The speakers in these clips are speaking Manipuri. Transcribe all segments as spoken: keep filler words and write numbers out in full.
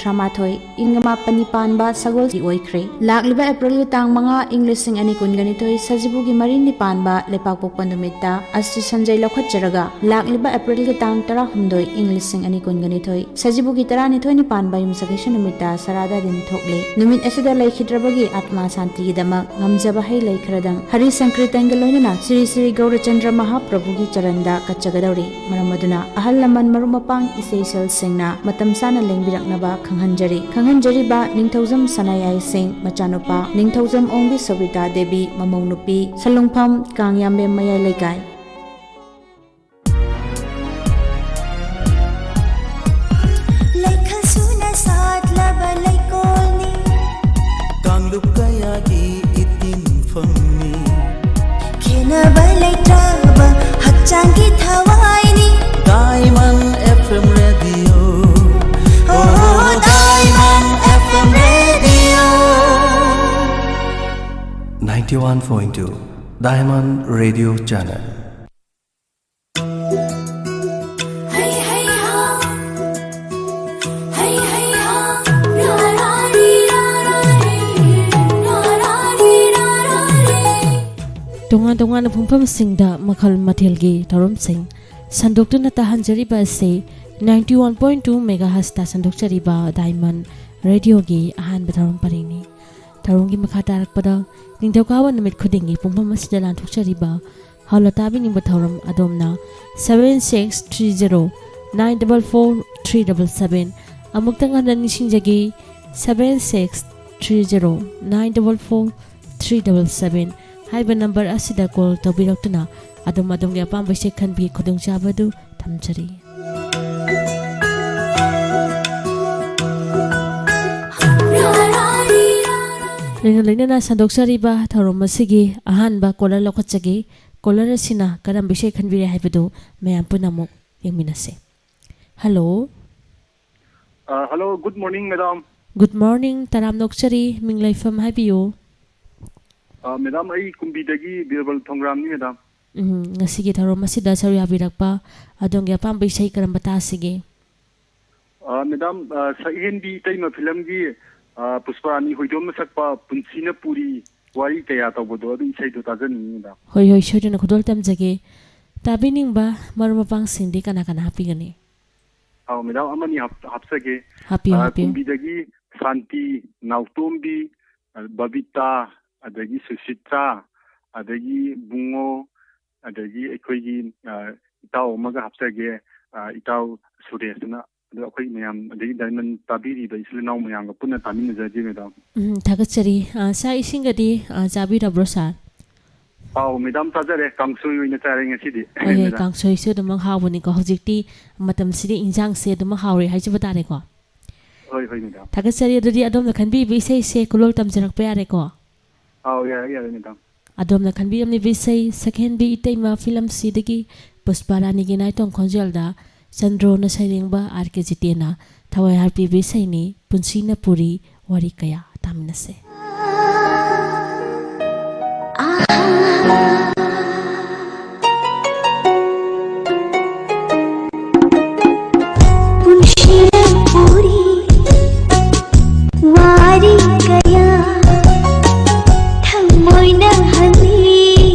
ꯇꯔꯥꯃꯥꯊꯣꯏ, ꯏꯪ ꯃꯥꯄꯟꯅꯤ ꯄꯥꯟꯕ ꯁꯒꯣꯜꯁꯦꯜ ꯑꯣꯏꯈ꯭ꯔꯦ꯫ ꯂꯥꯛꯂꯤꯕ ꯑꯦꯄ꯭ꯔꯤꯜꯒꯤ ꯇꯥꯡ ꯃꯉꯥ, ꯏꯪ ꯂꯤꯁꯤꯡ ꯑꯅꯤ ꯀꯨꯟꯒ ꯅꯤꯊꯣꯏ, ꯁꯖꯤꯕꯨꯒꯤ ꯃꯔꯤꯅꯤ ꯄꯥꯟꯕ ꯂꯩꯄꯥꯛꯄꯣꯛꯄ ꯅꯨꯃꯤꯠꯇ ꯑꯁꯇꯤ ꯁꯟꯖꯩ ꯂꯧꯈꯠꯆꯔꯒ, ꯂꯥꯛꯂꯤꯕ ꯑꯦꯄ꯭ꯔꯤꯜꯒꯤ ꯇꯥꯡ ꯇꯔꯥꯍꯨꯝꯗꯣꯏ, ꯏꯪ ꯂꯤꯁꯤꯡ ꯑꯅꯤ ꯀꯨꯟꯒ ꯅꯤꯊꯣꯏ, ꯁꯖꯤꯕꯨꯒꯤ ꯇꯔꯥꯅꯤꯊꯣꯏꯅꯤ ꯄꯥꯟꯕ ꯌꯨꯝꯁꯀꯩꯁ ꯅꯨꯃꯤꯠꯇ ꯁꯔꯥꯗꯥ ꯗꯤꯟ ꯊꯣꯛꯂꯤ꯫ ꯅꯨꯃꯤꯠ ꯑꯁꯤꯗ ꯂꯩꯈꯤꯗ꯭ꯔꯕꯒꯤ ꯑꯥꯠꯃꯥ ꯁꯥꯟꯇꯤꯒꯤꯗꯃꯛ ꯉꯝꯖꯕ ꯍꯩ ꯂꯩ ꯈꯔꯗꯪ ꯍꯔꯤ ꯁꯪꯀ꯭ꯔꯤꯇꯟꯒ ꯂꯣꯏꯅꯅ ꯁ꯭ꯔꯤ ꯁ꯭ꯔꯤ ꯒꯧꯔꯆꯟꯗ꯭ꯔ ꯃꯍꯥꯄ꯭ꯔꯚꯨꯒꯤ ꯆꯔꯟꯗ ꯀꯠꯆꯒꯗꯧꯔꯤ꯫ ꯃꯔꯝ ꯑꯗꯨꯅ ꯑꯍꯜ ꯂꯃꯟ, ꯃꯔꯨꯞ ꯃꯄꯥꯡ, ꯏꯆꯦ ꯏꯆꯜꯁꯤꯡꯅ ꯃꯇꯝ ꯆꯥꯅ ꯂꯦꯡꯕꯤꯔꯛꯅꯕ ꯈꯪꯍꯟꯖꯔꯤ꯫ ꯈꯪꯍꯟꯖꯔꯤꯕ ꯅꯤꯡꯊꯧꯖꯝ ꯁꯅꯥꯌꯥꯏ ꯁꯤꯡ, ꯃꯆꯥꯅꯨꯄꯥ ꯅꯤꯡꯊꯧꯖꯝ ꯑꯣꯡꯕꯤ ꯁꯣꯕꯤꯇꯥ ꯗꯦꯕꯤ, ꯃꯃꯧ ꯅꯨꯄꯤ ꯁꯂꯨꯡꯐꯝ ꯀꯥꯡꯌꯥꯝꯕꯦꯝ ꯃꯌꯥꯏ ꯂꯩꯀꯥꯏ꯫ ꯂꯩꯈꯜ ꯁꯨꯅ ꯁꯥꯠꯂꯕ ꯂꯩꯀꯣꯜꯅꯤ꯫ ꯀꯥꯡꯂꯨꯞ ꯀꯌꯥꯒꯤ ꯏꯇꯤꯟꯐꯝꯅꯤ꯫ ꯈꯦꯟꯅꯕ ꯂꯩꯇ꯭ꯔꯕ ꯍꯛꯆꯥꯡꯒꯤ ꯊꯋꯥꯏꯅꯤ꯫ Diamond F M Radio. Oh, Diamond F M Radio. Ninety-one point two Diamond Radio Channel. ꯇꯣꯉꯥꯟ ꯇꯣꯉꯥꯟꯕ ꯄꯨꯡꯐꯝꯁꯤꯡꯗ ꯃꯈꯜ ꯃꯊꯦꯜꯒꯤ ꯊꯧꯔꯝꯁꯤꯡ ꯁꯟꯗꯣꯛꯇꯨꯅ ꯇꯥꯍꯟꯖꯔꯤꯕ ꯑꯁꯤ ninety one point two megahertzꯇ ꯁꯟꯗꯣꯛꯆꯔꯤꯕ Diamond Radioꯒꯤ ꯑꯍꯥꯟꯕ ꯊꯧꯔꯝ ꯄꯔꯤꯡꯅꯤ꯫ ꯊꯧꯔꯝꯒꯤ ꯃꯈꯥ ꯇꯥꯔꯛꯄꯗ ꯅꯤꯡꯊꯧꯀꯥꯕ ꯅꯨꯃꯤꯠ ꯈꯨꯗꯤꯡꯒꯤ ꯄꯨꯡꯐꯝ ꯑꯁꯤꯗ ꯂꯥꯟꯊꯣꯛꯆꯔꯤꯕ ꯍꯧꯂ ꯇꯥꯕꯤꯅꯤꯡꯕ ꯊꯧꯔꯝ ꯑꯗꯣꯝꯅ seven six three zero nine double four three double seven, ꯑꯃꯨꯛꯇꯪ ꯍꯟꯅ ꯅꯤꯡꯁꯤꯡꯖꯒꯦ, seven six three zero nine double four three double seven ꯍꯥꯏꯕ ꯅꯝꯕꯔ ꯑꯁꯤꯗ ꯀꯣꯜ ꯇꯧꯕꯤꯔꯛꯇꯨꯅ ꯑꯗꯣꯝ ꯑꯗꯣꯝꯒꯤ ꯑꯄꯥꯝꯕ ꯏꯁꯩ ꯈꯟꯕꯒꯤ ꯈꯨꯗꯣꯡꯆꯥꯕ ꯑꯗꯨ ꯊꯝꯖꯔꯤ꯫ ꯂꯣꯏꯅ ꯂꯣꯏꯅꯅ ꯁꯟꯗꯣꯛꯆꯔꯤꯕ ꯊꯧꯔꯝ ꯑꯁꯤꯒꯤ ꯑꯍꯥꯟꯕ ꯀꯣꯂꯔ ꯂꯧꯈꯠꯆꯒꯦ꯫ ꯀꯣꯂꯔ ꯑꯁꯤꯅ ꯀꯔꯝꯕ ꯏꯁꯩ ꯈꯟꯕꯤꯔꯦ ꯍꯥꯏꯕꯗꯨ ꯃꯌꯥꯝ ꯄꯨꯝꯅꯃꯛ ꯌꯦꯡꯃꯤꯟꯅꯁꯦ꯫ ꯍꯜꯂꯣ꯫ ꯑ, hello, good morning, madam꯫ Good morning, ꯇꯔꯥꯝꯅ ꯑꯣꯛꯆꯔꯤ, ꯃꯤꯡ ꯂꯩꯐꯝ ꯍꯥꯏꯕꯤꯌꯨ꯫ ꯑ, madam, ꯑꯩ ꯀꯨꯝꯕꯤꯗꯒꯤ ꯕꯤꯔꯕꯜ ꯊꯣꯡꯒ꯭ꯔꯥꯝꯅꯤ, madam꯫ ꯎꯝ, ꯉꯁꯤꯒꯤ ꯊꯧꯔꯝ ꯑꯁꯤꯗ ꯁꯔꯨꯛ ꯌꯥꯕꯤꯔꯛꯄ ꯑꯗꯣꯝꯒꯤ ꯑꯄꯥꯝꯕ ꯏꯁꯩ ꯀꯔꯝꯕ ꯇꯥꯁꯤꯒꯦ? ꯑ, ꯃꯦꯗꯥꯝ, ꯑ, ꯁꯛꯍꯦꯟꯕꯤ ꯏꯇꯩꯃ ꯐꯤꯂꯝꯒꯤ, ꯑ, ꯄꯨꯁꯄꯥꯔꯥꯅꯤ ꯍꯣꯏꯗꯣꯝꯅ ꯁꯛꯄ ꯄꯨꯟꯁꯤꯅ ꯄꯨꯔꯤ ꯋꯥꯔꯤ ꯀꯌꯥ ꯇꯧꯕꯗꯣ, ꯑꯗꯨ ꯏꯁꯩꯗꯣ ꯇꯥꯖꯅꯤꯡꯉꯤ, ꯃꯦꯗꯥꯝ꯫ ꯍꯣꯏ, ꯍꯣꯏ, ꯁꯣꯏꯗꯅ ꯈꯨꯗꯣꯜ ꯇꯝꯖꯒꯦ꯫ ꯇꯥꯕꯤꯅꯤꯡꯕ ꯃꯔꯨꯞ ꯃꯄꯥꯡꯁꯤꯡꯗꯤ ꯀꯅꯥ ꯀꯅꯥ ꯍꯥꯞꯄꯤꯒꯅꯤ? ꯑꯧ, ꯃꯦꯗꯥꯝ, ꯑꯃꯅꯤ ꯍꯥꯞ-, ꯍꯥꯞꯆꯒꯦ꯫ ꯍꯥꯞꯄꯤꯌꯨ, ꯑ, ꯍꯥꯞꯄꯤꯌꯨ꯫ ꯀꯨꯝꯕꯤꯗꯒꯤ ꯁꯥꯟꯇꯤ, ꯅꯥꯎꯇꯣꯝꯕꯤ, ꯑ, ꯕꯕꯤꯇꯥ, ꯑꯗꯒꯤ ꯁꯨꯁꯤꯇ꯭ꯔꯥ, ꯑꯗꯒꯤ ꯕꯨꯡꯉꯣ, ꯑꯗꯒꯤ ꯑꯩꯈꯣꯏꯒꯤ, ꯑ, ꯏꯇꯥꯎ ꯑꯃꯒ ꯍꯥꯞꯆꯒꯦ, ꯑ, ꯏꯇꯥꯎ ꯁꯨꯔꯦꯁꯅ꯫ ꯑꯗꯣ ꯑꯩꯈꯣꯏ ꯃꯌꯥꯝ, ꯑꯗꯒꯤ ꯗꯥꯏꯃꯟ ꯇꯥꯕꯤꯔꯤꯕ ꯏꯆꯤꯜ ꯏꯅꯥꯎ ꯃꯌꯥꯝꯒ ꯄꯨꯟꯅ ꯇꯥꯃꯤꯟꯅꯖꯒꯦ, ꯃꯦꯗꯥꯝ꯫ ꯎꯝ, ꯊꯥꯒꯠꯆꯔꯤ꯫ ꯑ, ꯆꯥꯛ ꯏꯁꯤꯡꯒꯗꯤ, ꯑ, ꯆꯥꯕꯤꯔꯕ꯭ꯔꯣ, ꯁꯥꯔ? ꯑꯥꯎ, ꯃꯦꯗꯥꯝ, ꯆꯥꯖꯔꯦ꯫ ꯀꯥꯡꯁꯣꯏ ꯑꯣꯏꯅ ꯆꯥꯔꯦ ꯉꯁꯤꯗꯤ, ꯍꯣꯏ, ꯍꯣꯏ, ꯃꯦꯗꯥꯝ꯫ ꯀꯥꯡꯁꯣꯏꯁꯨ ꯑꯗꯨꯃꯛ ꯍꯥꯎꯕꯅꯤꯀꯣ꯫ ꯍꯧꯖꯤꯛꯇꯤ ꯃꯇꯝꯁꯤꯗꯤ ꯏꯟꯖꯥꯡꯁꯦ ꯑꯗꯨꯃꯛ ꯍꯥꯎꯔꯦ ꯍꯥꯏꯖꯕ ꯇꯥꯔꯦꯀꯣ꯫ ꯍꯣꯏ, ꯍꯣꯏ, ꯃꯦꯗꯥꯝ꯫ ꯊꯥꯒꯠꯆꯔꯤ꯫ ꯑꯗꯨꯗꯤ ꯑꯗꯣꯝꯅ ꯈꯟꯕꯤꯕ ꯏꯁꯩꯁꯦ ꯈꯨꯂꯣꯜ ꯇꯝꯖꯔꯛꯄ ꯌꯥꯔꯦꯀꯣ? ꯑꯥꯎ, ꯌꯥꯔꯦ, ꯌꯥꯔꯦ, ꯃꯦꯗꯥꯝ꯫ ꯑꯗꯣꯝꯅ ꯈꯟꯕꯤꯔꯝꯂꯤꯕ ꯏꯁꯩ ꯁꯛꯍꯦꯟꯕꯤ ꯏꯇꯩꯃ ꯐꯤꯂꯝꯁꯤꯗꯒꯤ ꯄꯨꯁꯄꯥ ꯔꯥꯅꯤꯒꯤ ꯅꯥꯏꯇꯣꯝ ꯈꯣꯟꯖꯦꯜꯗ ꯆꯟꯗ꯭ꯔꯣꯅ ꯁꯩꯔꯦꯡꯕ ꯑꯥꯔ ꯀꯦ ꯖꯤꯇꯦꯟꯅ ꯊꯋꯥꯏ ꯍꯥꯞꯄꯤꯕ ꯏꯁꯩꯅꯤ, ꯄꯨꯟꯁꯤꯅ ꯄꯨꯔꯤ ꯋꯥꯔꯤ ꯀꯌꯥ꯫ ꯇꯥꯃꯤꯟꯅꯁꯦ꯫ ꯄꯨꯟꯁꯤꯅ ꯄꯨꯔꯤ ꯋꯥꯔꯤ ꯀꯌꯥ, ꯊꯃꯣꯏꯅ ꯍꯜꯂꯤ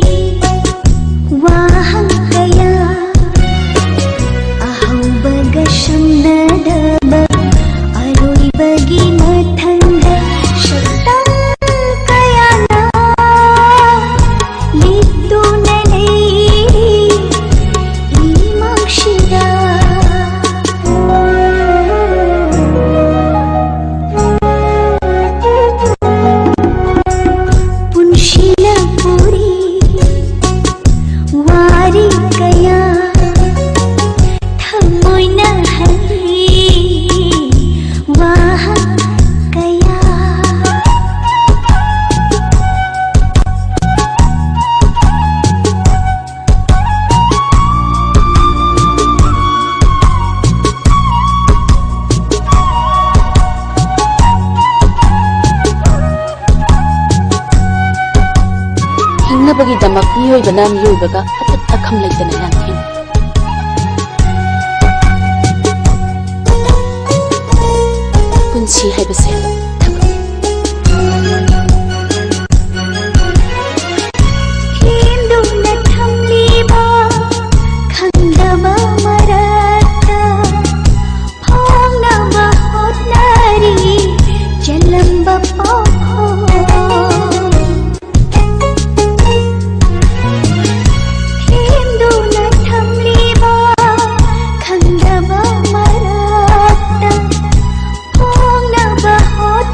ꯋꯥꯍꯪ ꯀꯌꯥ, ꯑꯍꯧꯕꯒ ꯁꯝꯅꯗꯕ ꯑꯔꯣꯏꯕꯒꯤ ꯃꯊꯪꯗ ꯁꯛꯇꯝ ꯀꯌꯥꯅ ꯂꯤꯠꯇꯨꯅ ꯂꯩꯔꯤ ꯏꯃꯥꯡꯁꯤꯗ꯫ ꯄꯨꯟꯁꯤꯅ ꯄꯨꯔꯤ ꯋꯥꯔꯤ ꯀꯌꯥ, ꯊꯃꯣꯏꯅ ꯍꯜꯂꯤ ꯋꯥꯍꯪ ꯀꯌꯥ꯫ ꯍꯤꯡꯅꯕꯒꯤꯗꯃꯛ ꯃꯤꯑꯣꯏꯕꯅ ꯃꯤꯑꯣꯏꯕꯒ ꯑꯇꯠ ꯑꯈꯝ ꯂꯩꯇꯅ ꯂꯥꯟꯊꯦꯡꯅꯩ꯫ ꯍꯥꯏꯕꯁꯦ ꯊꯕꯛꯅꯤ꯫ ꯊꯦꯝꯗꯨꯅ ꯊꯝꯂꯤꯕ ꯈꯪꯗꯕ ꯃꯔꯛꯇ ꯐꯣꯡꯅꯕ ꯍꯣꯠꯅꯔꯤ ꯆꯦꯜꯂꯝꯕ ꯄꯥꯎꯈꯣꯡ꯫ ꯊꯦꯝꯗꯨꯅ ꯊꯝꯂꯤꯕ ꯈꯪꯗꯕ ꯃꯔꯛꯇ ꯐꯣꯡꯅꯕ ꯍꯣꯠ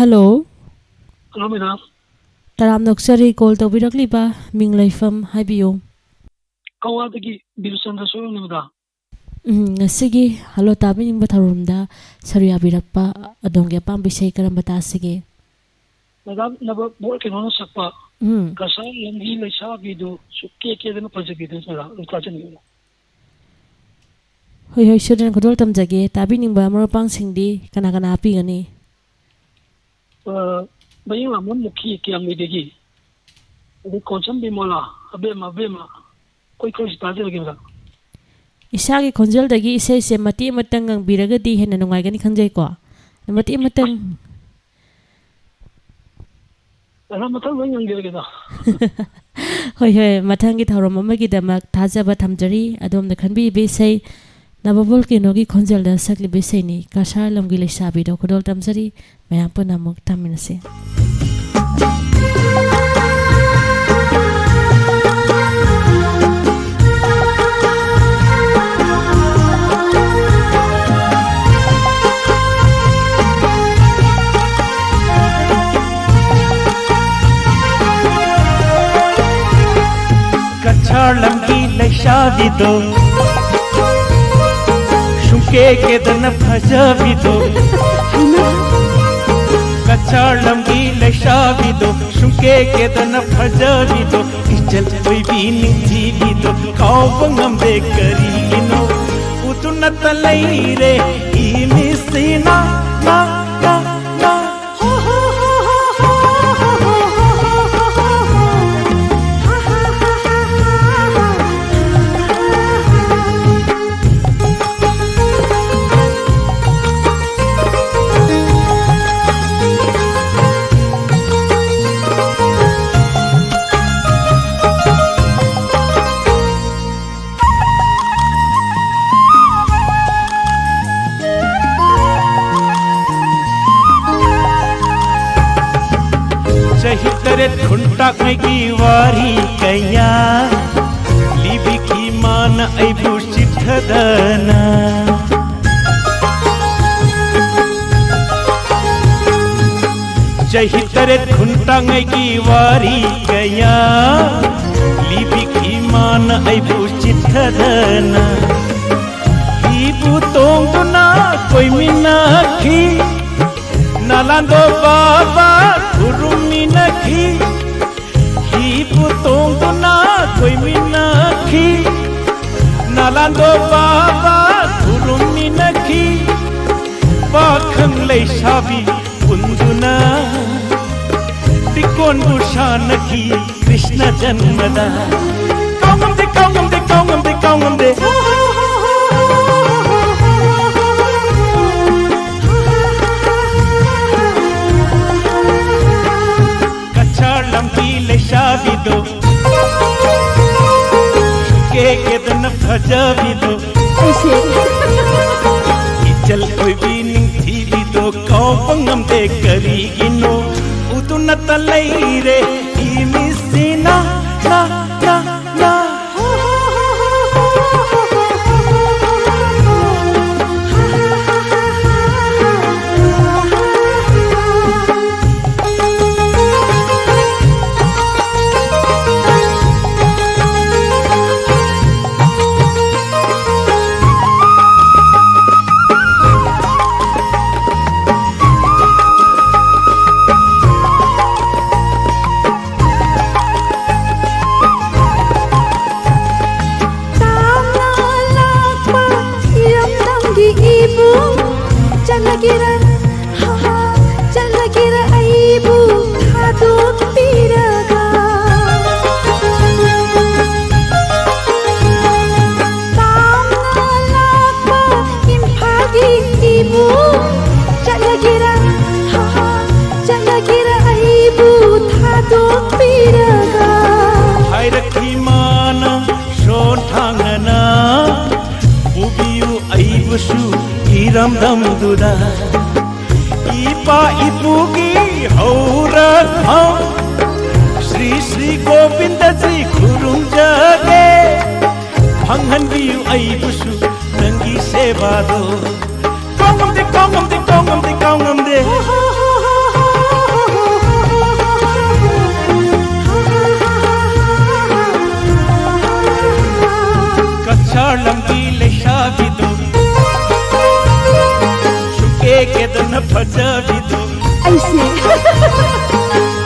ꯍꯜꯂꯣ꯫ Hello, madam. ꯇꯔꯥꯝꯅ ꯑꯣꯛꯆꯔꯤ, ꯀꯣꯜ ꯇꯧꯕꯤꯔꯛꯂꯤꯕ ꯃꯤꯡ ꯂꯩꯐꯝ ꯍꯥꯏꯕꯤꯌꯨ꯫ ꯀꯛꯋꯥꯗꯒꯤ ꯕꯤꯔꯨꯆꯟꯗ꯭ꯔ ꯁꯣꯏꯕꯝꯅꯤ, ꯃꯦꯗꯥꯝ꯫ ꯎꯝ, ꯉꯁꯤꯒꯤ ꯍꯜꯂꯣ ꯇꯥꯕꯤꯅꯤꯡꯕ ꯊꯧꯔꯝꯗ ꯁꯔꯨꯛ ꯌꯥꯕꯤꯔꯛꯄ ꯑꯗꯣꯝꯒꯤ ꯑꯄꯥꯝꯕ ꯏꯁꯩ ꯀꯔꯝꯕ ꯇꯥꯁꯤꯒꯦ? ꯃꯦꯗꯥꯝ, ꯅꯕ ꯕꯣꯔ ꯀꯩꯅꯣꯅ ꯁꯛꯄ ꯎꯝ꯫ ꯀꯁꯥꯔ ꯂꯝꯒꯤ ꯂꯩꯁꯥꯕꯤꯗꯨ ꯁꯨꯛꯀꯦ ꯀꯦꯗꯅ ꯐꯖꯕꯤꯗꯨ, ꯃꯦꯗꯥꯝ, ꯑꯗꯨꯝ ꯊꯥꯖꯟꯕꯤꯌꯨ꯫ ꯍꯣꯏ, ꯍꯣꯏ, ꯁꯣꯏꯗꯅ ꯈꯨꯗꯣꯜ ꯇꯝꯖꯒꯦ꯫ ꯇꯥꯕꯤꯅꯤꯡꯕ ꯃꯔꯨꯞ ꯃꯄꯥꯡꯁꯤꯡꯗꯤ ꯀꯅꯥ ꯀꯅꯥ ꯍꯥꯞꯄꯤꯒꯅꯤ? ꯑ, ꯃꯌꯦꯡꯂꯥꯡꯕꯝ ꯃꯨꯈꯤ ꯀꯤꯌꯥꯝꯒꯩꯗꯒꯤ꯫ ꯑꯗꯩ ꯀꯣꯟꯁꯝ ꯕꯤꯃꯣꯂꯥ, ꯑꯕꯦꯝꯃ, ꯑꯕꯦꯝꯃ, ꯑꯩꯈꯣꯏ ꯈꯔꯁꯨ ꯇꯥꯖꯔꯒꯦ, ꯃꯦꯗꯥꯝ꯫ ꯏꯁꯥꯒꯤ ꯈꯣꯟꯖꯦꯜꯗꯒꯤ ꯏꯁꯩꯁꯦ ꯃꯇꯦꯛ ꯑꯃꯇꯪ ꯉꯪꯕꯤꯔꯒꯗꯤ ꯍꯦꯟꯅ ꯅꯨꯡꯉꯥꯏꯒꯅꯤ ꯈꯟꯖꯩꯀꯣ꯫ ꯃꯇꯦꯛ ꯑꯃꯇꯪ꯫ ꯑꯗꯣ ꯃꯊꯪ ꯂꯣꯏ ꯉꯪꯖꯔꯒꯦꯗ꯫ ꯍꯣꯏ, ꯍꯣꯏ, ꯃꯊꯪꯒꯤ ꯊꯧꯔꯝ ꯑꯃꯒꯤꯗꯃꯛ ꯊꯥꯖꯕ ꯊꯝꯖꯔꯤ꯫ ꯑꯗꯣꯝꯅ ꯈꯟꯕꯤꯕ ꯏꯁꯩ ꯅꯕ ꯚꯣꯜꯀꯦꯅꯣꯒꯤ ꯈꯣꯟꯖꯦꯜꯗ ꯁꯛꯂꯤꯕ ꯏꯁꯩꯅꯤ, ꯀꯁꯥꯔ ꯂꯝꯒꯤ ꯂꯩꯁꯥꯕꯤꯗꯣ ꯈꯨꯗꯣꯜ ꯇꯝꯖꯔꯤ꯫ ꯃꯌꯥꯝ ꯄꯨꯟꯅ ꯑꯃꯨꯛ ꯇꯥꯃꯤꯟꯅꯁꯤ꯫ ꯀꯁꯥꯔ ꯂꯝꯒꯤ ꯂꯩꯁꯥꯕꯤꯗꯣ, ꯁꯨꯡꯀꯦ ꯀꯦꯗꯅ ꯐꯖꯕꯤꯗꯣ꯫ ꯀꯁꯥꯔ ꯂꯝꯒꯤ ꯂꯩꯁꯥꯕꯤꯗꯣ, ꯁꯨꯡꯀꯦ ꯀꯦꯗꯅ ꯐꯖꯕꯤꯗꯣ꯫ ꯏꯆꯜ ꯑꯣꯏꯕꯤ ꯅꯤꯡꯊꯤꯕꯤꯗꯣ, ꯀꯥꯎꯕ ꯉꯝꯗꯦ ꯀꯔꯤꯒꯤꯅꯣ? ꯎꯗꯨꯅꯇ ꯂꯩꯔꯦ ꯏ ꯃꯤꯠꯁꯤꯅ, ꯅ, ꯅ, ꯅ꯫ ꯆꯍꯤ ꯇꯔꯦꯠ ꯈꯨꯟꯇꯥꯛꯉꯩꯒꯤ ꯋꯥꯔꯤ ꯀꯌꯥ ꯂꯤꯕꯤꯈꯤ ꯃꯥꯅ ꯑꯩꯕꯨ ꯆꯤꯠꯊꯗꯅ꯫ ꯆꯍꯤ ꯇꯔꯦꯠ ꯈꯨꯟꯇꯥꯡꯉꯩꯒꯤ ꯋꯥꯔꯤ ꯀꯌꯥ ꯂꯤꯕꯤꯈꯤ ꯃꯥꯅ ꯑꯩꯕꯨ ꯆꯤꯠꯊꯗꯅ꯫ ꯍꯤꯕꯨ ꯇꯣꯡꯗꯨꯅ ꯀꯣꯏꯃꯤꯟꯅꯈꯤ, ꯅꯥꯂꯥꯟꯗꯣ ꯕꯥꯕꯥ ꯈꯨꯔꯨꯝꯃꯤꯟꯅꯈꯤ꯫ ꯍꯤꯕꯨ ꯇꯣꯡꯗꯨꯅ ꯀꯣꯏꯃꯤꯟꯅꯈꯤ, ꯅꯥꯂꯥꯟꯗꯣ ꯕꯥꯕꯥ ꯈꯨꯔꯨꯝꯃꯤꯟꯅꯈꯤ꯫ ꯄꯥꯈꯪ ꯂꯩꯁꯥꯕꯤ ꯄꯨꯟꯗꯨꯅ ꯂꯤꯀꯣꯟꯕꯨ ꯁꯥꯟꯅꯈꯤ ꯀ꯭ꯔꯤꯁꯅ ꯖꯟꯃꯗ꯫ ꯀꯥꯎꯉꯝꯗꯦ, ꯀꯥꯎꯉꯝꯗꯦ, ꯀꯥꯎꯉꯝꯗꯦ, ꯀꯥꯎꯉꯝꯗꯦ꯫ ꯀꯆꯥꯔ ꯂꯝꯒꯤ ꯂꯩꯁꯥꯕꯤꯗꯣ, ꯀꯦ ꯀꯦꯗꯅ ꯐꯖꯕꯤꯗꯣ, ꯑꯩꯁꯦ꯫ ꯏꯆꯜ ꯑꯣꯏꯕꯤ ꯅꯤꯡꯊꯤꯕꯤꯗꯣ ꯀꯥꯎꯕ ꯉꯝꯗꯦ ꯀꯔꯤꯒꯤꯅꯣ? ꯎꯗꯨꯅꯇ ꯂꯩꯔꯦ ꯏꯃꯤꯠꯁꯤꯅ, ꯅ, ꯅ, ꯅ꯫ ꯇꯥꯝꯅ ꯂꯥꯛꯄ ꯏꯔꯝꯗꯝꯒꯤ ꯏꯕꯨꯡ, ꯆꯠꯂꯒꯦꯔ, ꯍꯥ, ꯍꯥ, ꯆꯠꯂꯒꯦꯔ ꯑꯩꯕꯨ ꯊꯥꯗꯣꯛꯄꯤꯔꯒ? ꯇꯥꯝꯅ ꯂꯥꯛꯄ ꯏꯝꯐꯥꯜꯒꯤ ꯏꯕꯨꯡ, ꯆꯠꯂꯒꯦꯔ, ꯍꯥ, ꯍꯥ, ꯆꯠꯂꯒꯦꯔ ꯑꯩꯕꯨ ꯊꯥꯗꯣꯛꯄꯤꯔꯒ? ꯍꯥꯏꯔꯛꯈꯤ ꯃꯥꯅ ꯁꯣꯟꯊꯥꯡꯅꯅ, ꯄꯨꯕꯤꯌꯨ ꯑꯩꯕꯨꯁꯨ ꯏꯔꯝꯗꯝꯗꯨꯗ꯫ ꯏꯄꯥ ꯏꯄꯨꯒꯤ ꯍꯧꯔꯛꯐꯝ ꯁ꯭ꯔꯤ ꯁ꯭ꯔꯤ ꯒꯣꯕꯤꯟꯗꯖꯤ ꯈꯨꯔꯨꯝꯖꯒꯦ꯫ ꯐꯪꯍꯟꯕꯤꯌꯨ ꯑꯩꯕꯨꯁꯨ ꯅꯪꯒꯤ ꯁꯦꯕꯥꯗꯣ꯫ ꯀꯥꯎꯉꯝꯗꯦ, ꯀꯥꯎꯉꯝꯗꯦ, ꯀꯥꯎꯉꯝꯗꯦ, ꯀꯥꯎꯉꯝꯗꯦ꯫ ꯐꯖꯕꯤꯗꯣ, ꯑꯩꯁꯦ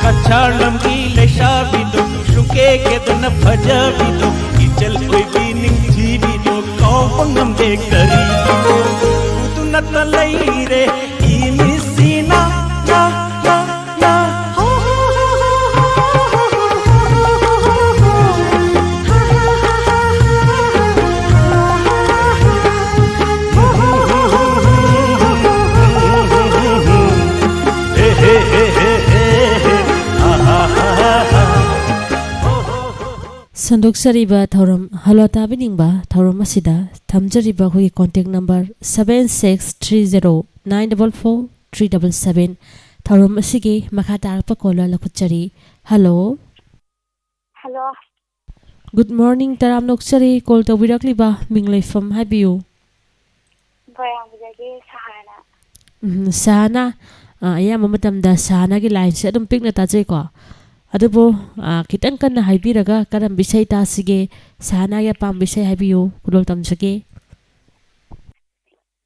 ꯀꯆꯥꯔ ꯂꯝꯒꯤ ꯂꯩꯁꯥꯕꯤꯗꯣ, ꯁꯨꯡꯀꯦ ꯀꯦꯗꯅ ꯐꯖꯕꯤꯗꯣ, ꯏꯆꯜ ꯑꯣꯏꯕꯤ ꯅꯤꯡꯊꯤꯕꯤꯗꯣ, ꯀꯥꯎꯕ ꯉꯝꯗꯦ ꯀꯔꯤꯒꯤꯅꯣ? ꯎꯗꯨꯅꯇ ꯂꯩꯔꯦ ꯏ ꯃꯤꯠꯁꯤꯅ, ꯅ, ꯅ, ꯅ꯫ ꯁꯟꯗꯣꯛꯆꯔꯤꯕ ꯊꯧꯔꯝ, ꯍꯜꯂꯣ ꯇꯥꯕꯤꯅꯤꯡꯕ ꯊꯧꯔꯝ ꯑꯁꯤꯗ ꯊꯝꯖꯔꯤꯕ ꯑꯩꯈꯣꯏꯒꯤ contact number seven six three zero nine double four three double seven꯫ ꯊꯧꯔꯝ ꯑꯁꯤꯒꯤ ꯃꯈꯥ ꯇꯥꯔꯛꯄ caller ꯂꯧꯈꯠꯆꯔꯤ꯫ ꯍꯜꯂꯣ꯫ ꯍꯜꯂꯣ꯫ Good morning, ꯇꯔꯥꯝꯅ ꯑꯣꯛꯆꯔꯤ꯫ Call ꯇꯧꯕꯤꯔꯛꯂꯤꯕ ꯃꯤꯡ ꯂꯩꯐꯝ ꯍꯥꯏꯕꯤꯌꯨ꯫ ꯃꯣꯏꯔꯥꯡꯕꯤꯗꯒꯤ ꯁꯍꯥꯅ꯫ ꯎꯝ, ꯁꯍꯥꯅꯥ, ꯑ, ꯑꯌꯥꯝꯕ ꯃꯇꯝꯗ ꯁꯍꯥꯅꯥꯒꯤ lineꯁꯦ ꯑꯗꯨꯝ ꯄꯤꯛꯅ ꯇꯥꯖꯩꯀꯣ꯫ ꯑꯗꯨꯕꯨ, ꯑ, ꯈꯤꯇꯪ ꯀꯟꯅ ꯍꯥꯏꯕꯤꯔꯒ ꯀꯔꯝꯕ ꯏꯁꯩ ꯇꯥꯁꯤꯒꯦ? ꯁꯍꯥꯅꯥꯒꯤ ꯑꯄꯥꯝꯕ ꯏꯁꯩ ꯍꯥꯏꯕꯤꯌꯨ, ꯈꯨꯗꯣꯜ ꯇꯝꯖꯒꯦ꯫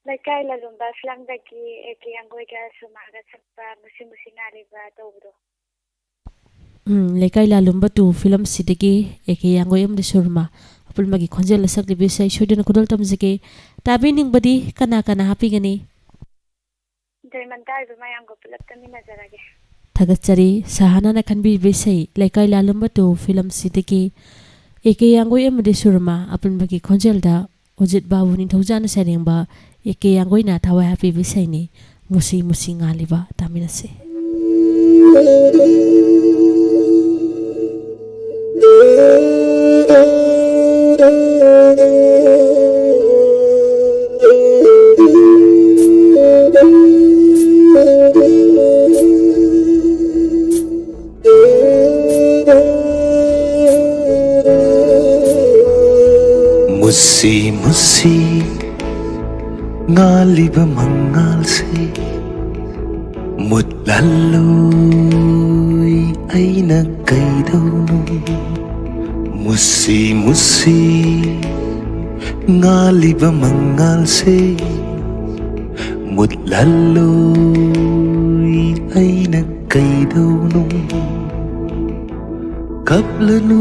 ꯂꯩꯀꯥꯏ ꯂꯥꯂꯨꯝꯕ ꯐꯤꯂꯝꯗꯒꯤ ꯑꯦ ꯀꯦ ꯌꯥꯡꯒꯣꯏꯒ ꯁꯨꯃꯥꯒ ꯁꯛꯄ ꯃꯨꯁꯤ ꯃꯨꯁꯤ ꯉꯥꯜꯂꯤꯕ ꯇꯧꯕꯗꯣ꯫ ꯎꯝ, ꯂꯩꯀꯥꯏ ꯂꯥꯂꯨꯝꯕ two ꯐꯤꯂꯝꯁꯤꯗꯒꯤ ꯑꯦ ꯀꯦ ꯌꯥꯡꯒꯣꯏ ꯑꯃꯗꯤ ꯁꯨꯔꯃꯥ ꯑꯄꯨꯟꯕꯒꯤ ꯈꯣꯟꯖꯦꯜꯗ ꯁꯛꯂꯤꯕ ꯏꯁꯩ ꯁꯣꯏꯗꯅ ꯈꯨꯗꯣꯜ ꯇꯝꯖꯒꯦ꯫ ꯇꯥꯕꯤꯅꯤꯡꯕꯗꯤ ꯀꯅꯥ ꯀꯅꯥ ꯍꯥꯞꯄꯤꯒꯅꯤ? ꯗꯥꯏꯃꯟ ꯇꯥꯔꯤꯕ ꯃꯌꯥꯝꯒ ꯄꯨꯂꯞ ꯇꯥꯃꯤꯟꯅꯖꯔꯒꯦ꯫ ꯊꯥꯒꯠꯆꯔꯤ꯫ ꯁꯍꯥꯅꯥꯅ ꯈꯟꯕꯤꯕ ꯏꯁꯩ ꯂꯩꯀꯥꯏ ꯂꯥꯂꯨꯝꯕ two ꯐꯤꯂꯝꯁꯤꯗꯒꯤ ꯑꯦ ꯀꯦ ꯌꯥꯡꯒꯣꯏ ꯑꯃꯗꯤ ꯁꯨꯔꯃꯥ ꯑꯄꯨꯟꯕꯒꯤ ꯈꯣꯟꯖꯦꯜꯗ ꯑꯣꯖꯤꯠ ꯕꯥꯕꯨ ꯅꯤꯡꯊꯧꯖꯥꯅ ꯁꯩꯔꯦꯡꯕ ꯑꯦ ꯀꯦ ꯌꯥꯡꯒꯣꯏꯅ ꯊꯋꯥꯏ ꯍꯥꯞꯄꯤꯕ ꯏꯁꯩꯅꯤ꯫ ꯃꯨꯁꯤ ꯃꯨꯁꯤ ꯉꯥꯜꯂꯤꯕ ꯇꯥꯃꯤꯟꯅꯁꯤ꯫ ꯃꯨꯁꯤ ꯃꯨꯁꯤ ꯉꯥꯜꯂꯤꯕ ꯃꯉꯥꯜꯁꯦ ꯃꯨꯠꯍꯜꯂꯣꯏ ꯑꯩꯅ ꯀꯩꯗꯧꯅꯤ? ꯃꯨꯁꯤ ꯃꯨꯁꯤ ꯉꯥꯜꯂꯤꯕ ꯃꯉꯥꯜꯁꯦ ꯃꯨꯠꯍꯜꯂꯣꯏ ꯑꯩꯅ ꯀꯩꯗꯧꯅꯨ꯫ ꯀꯞꯂꯅꯨ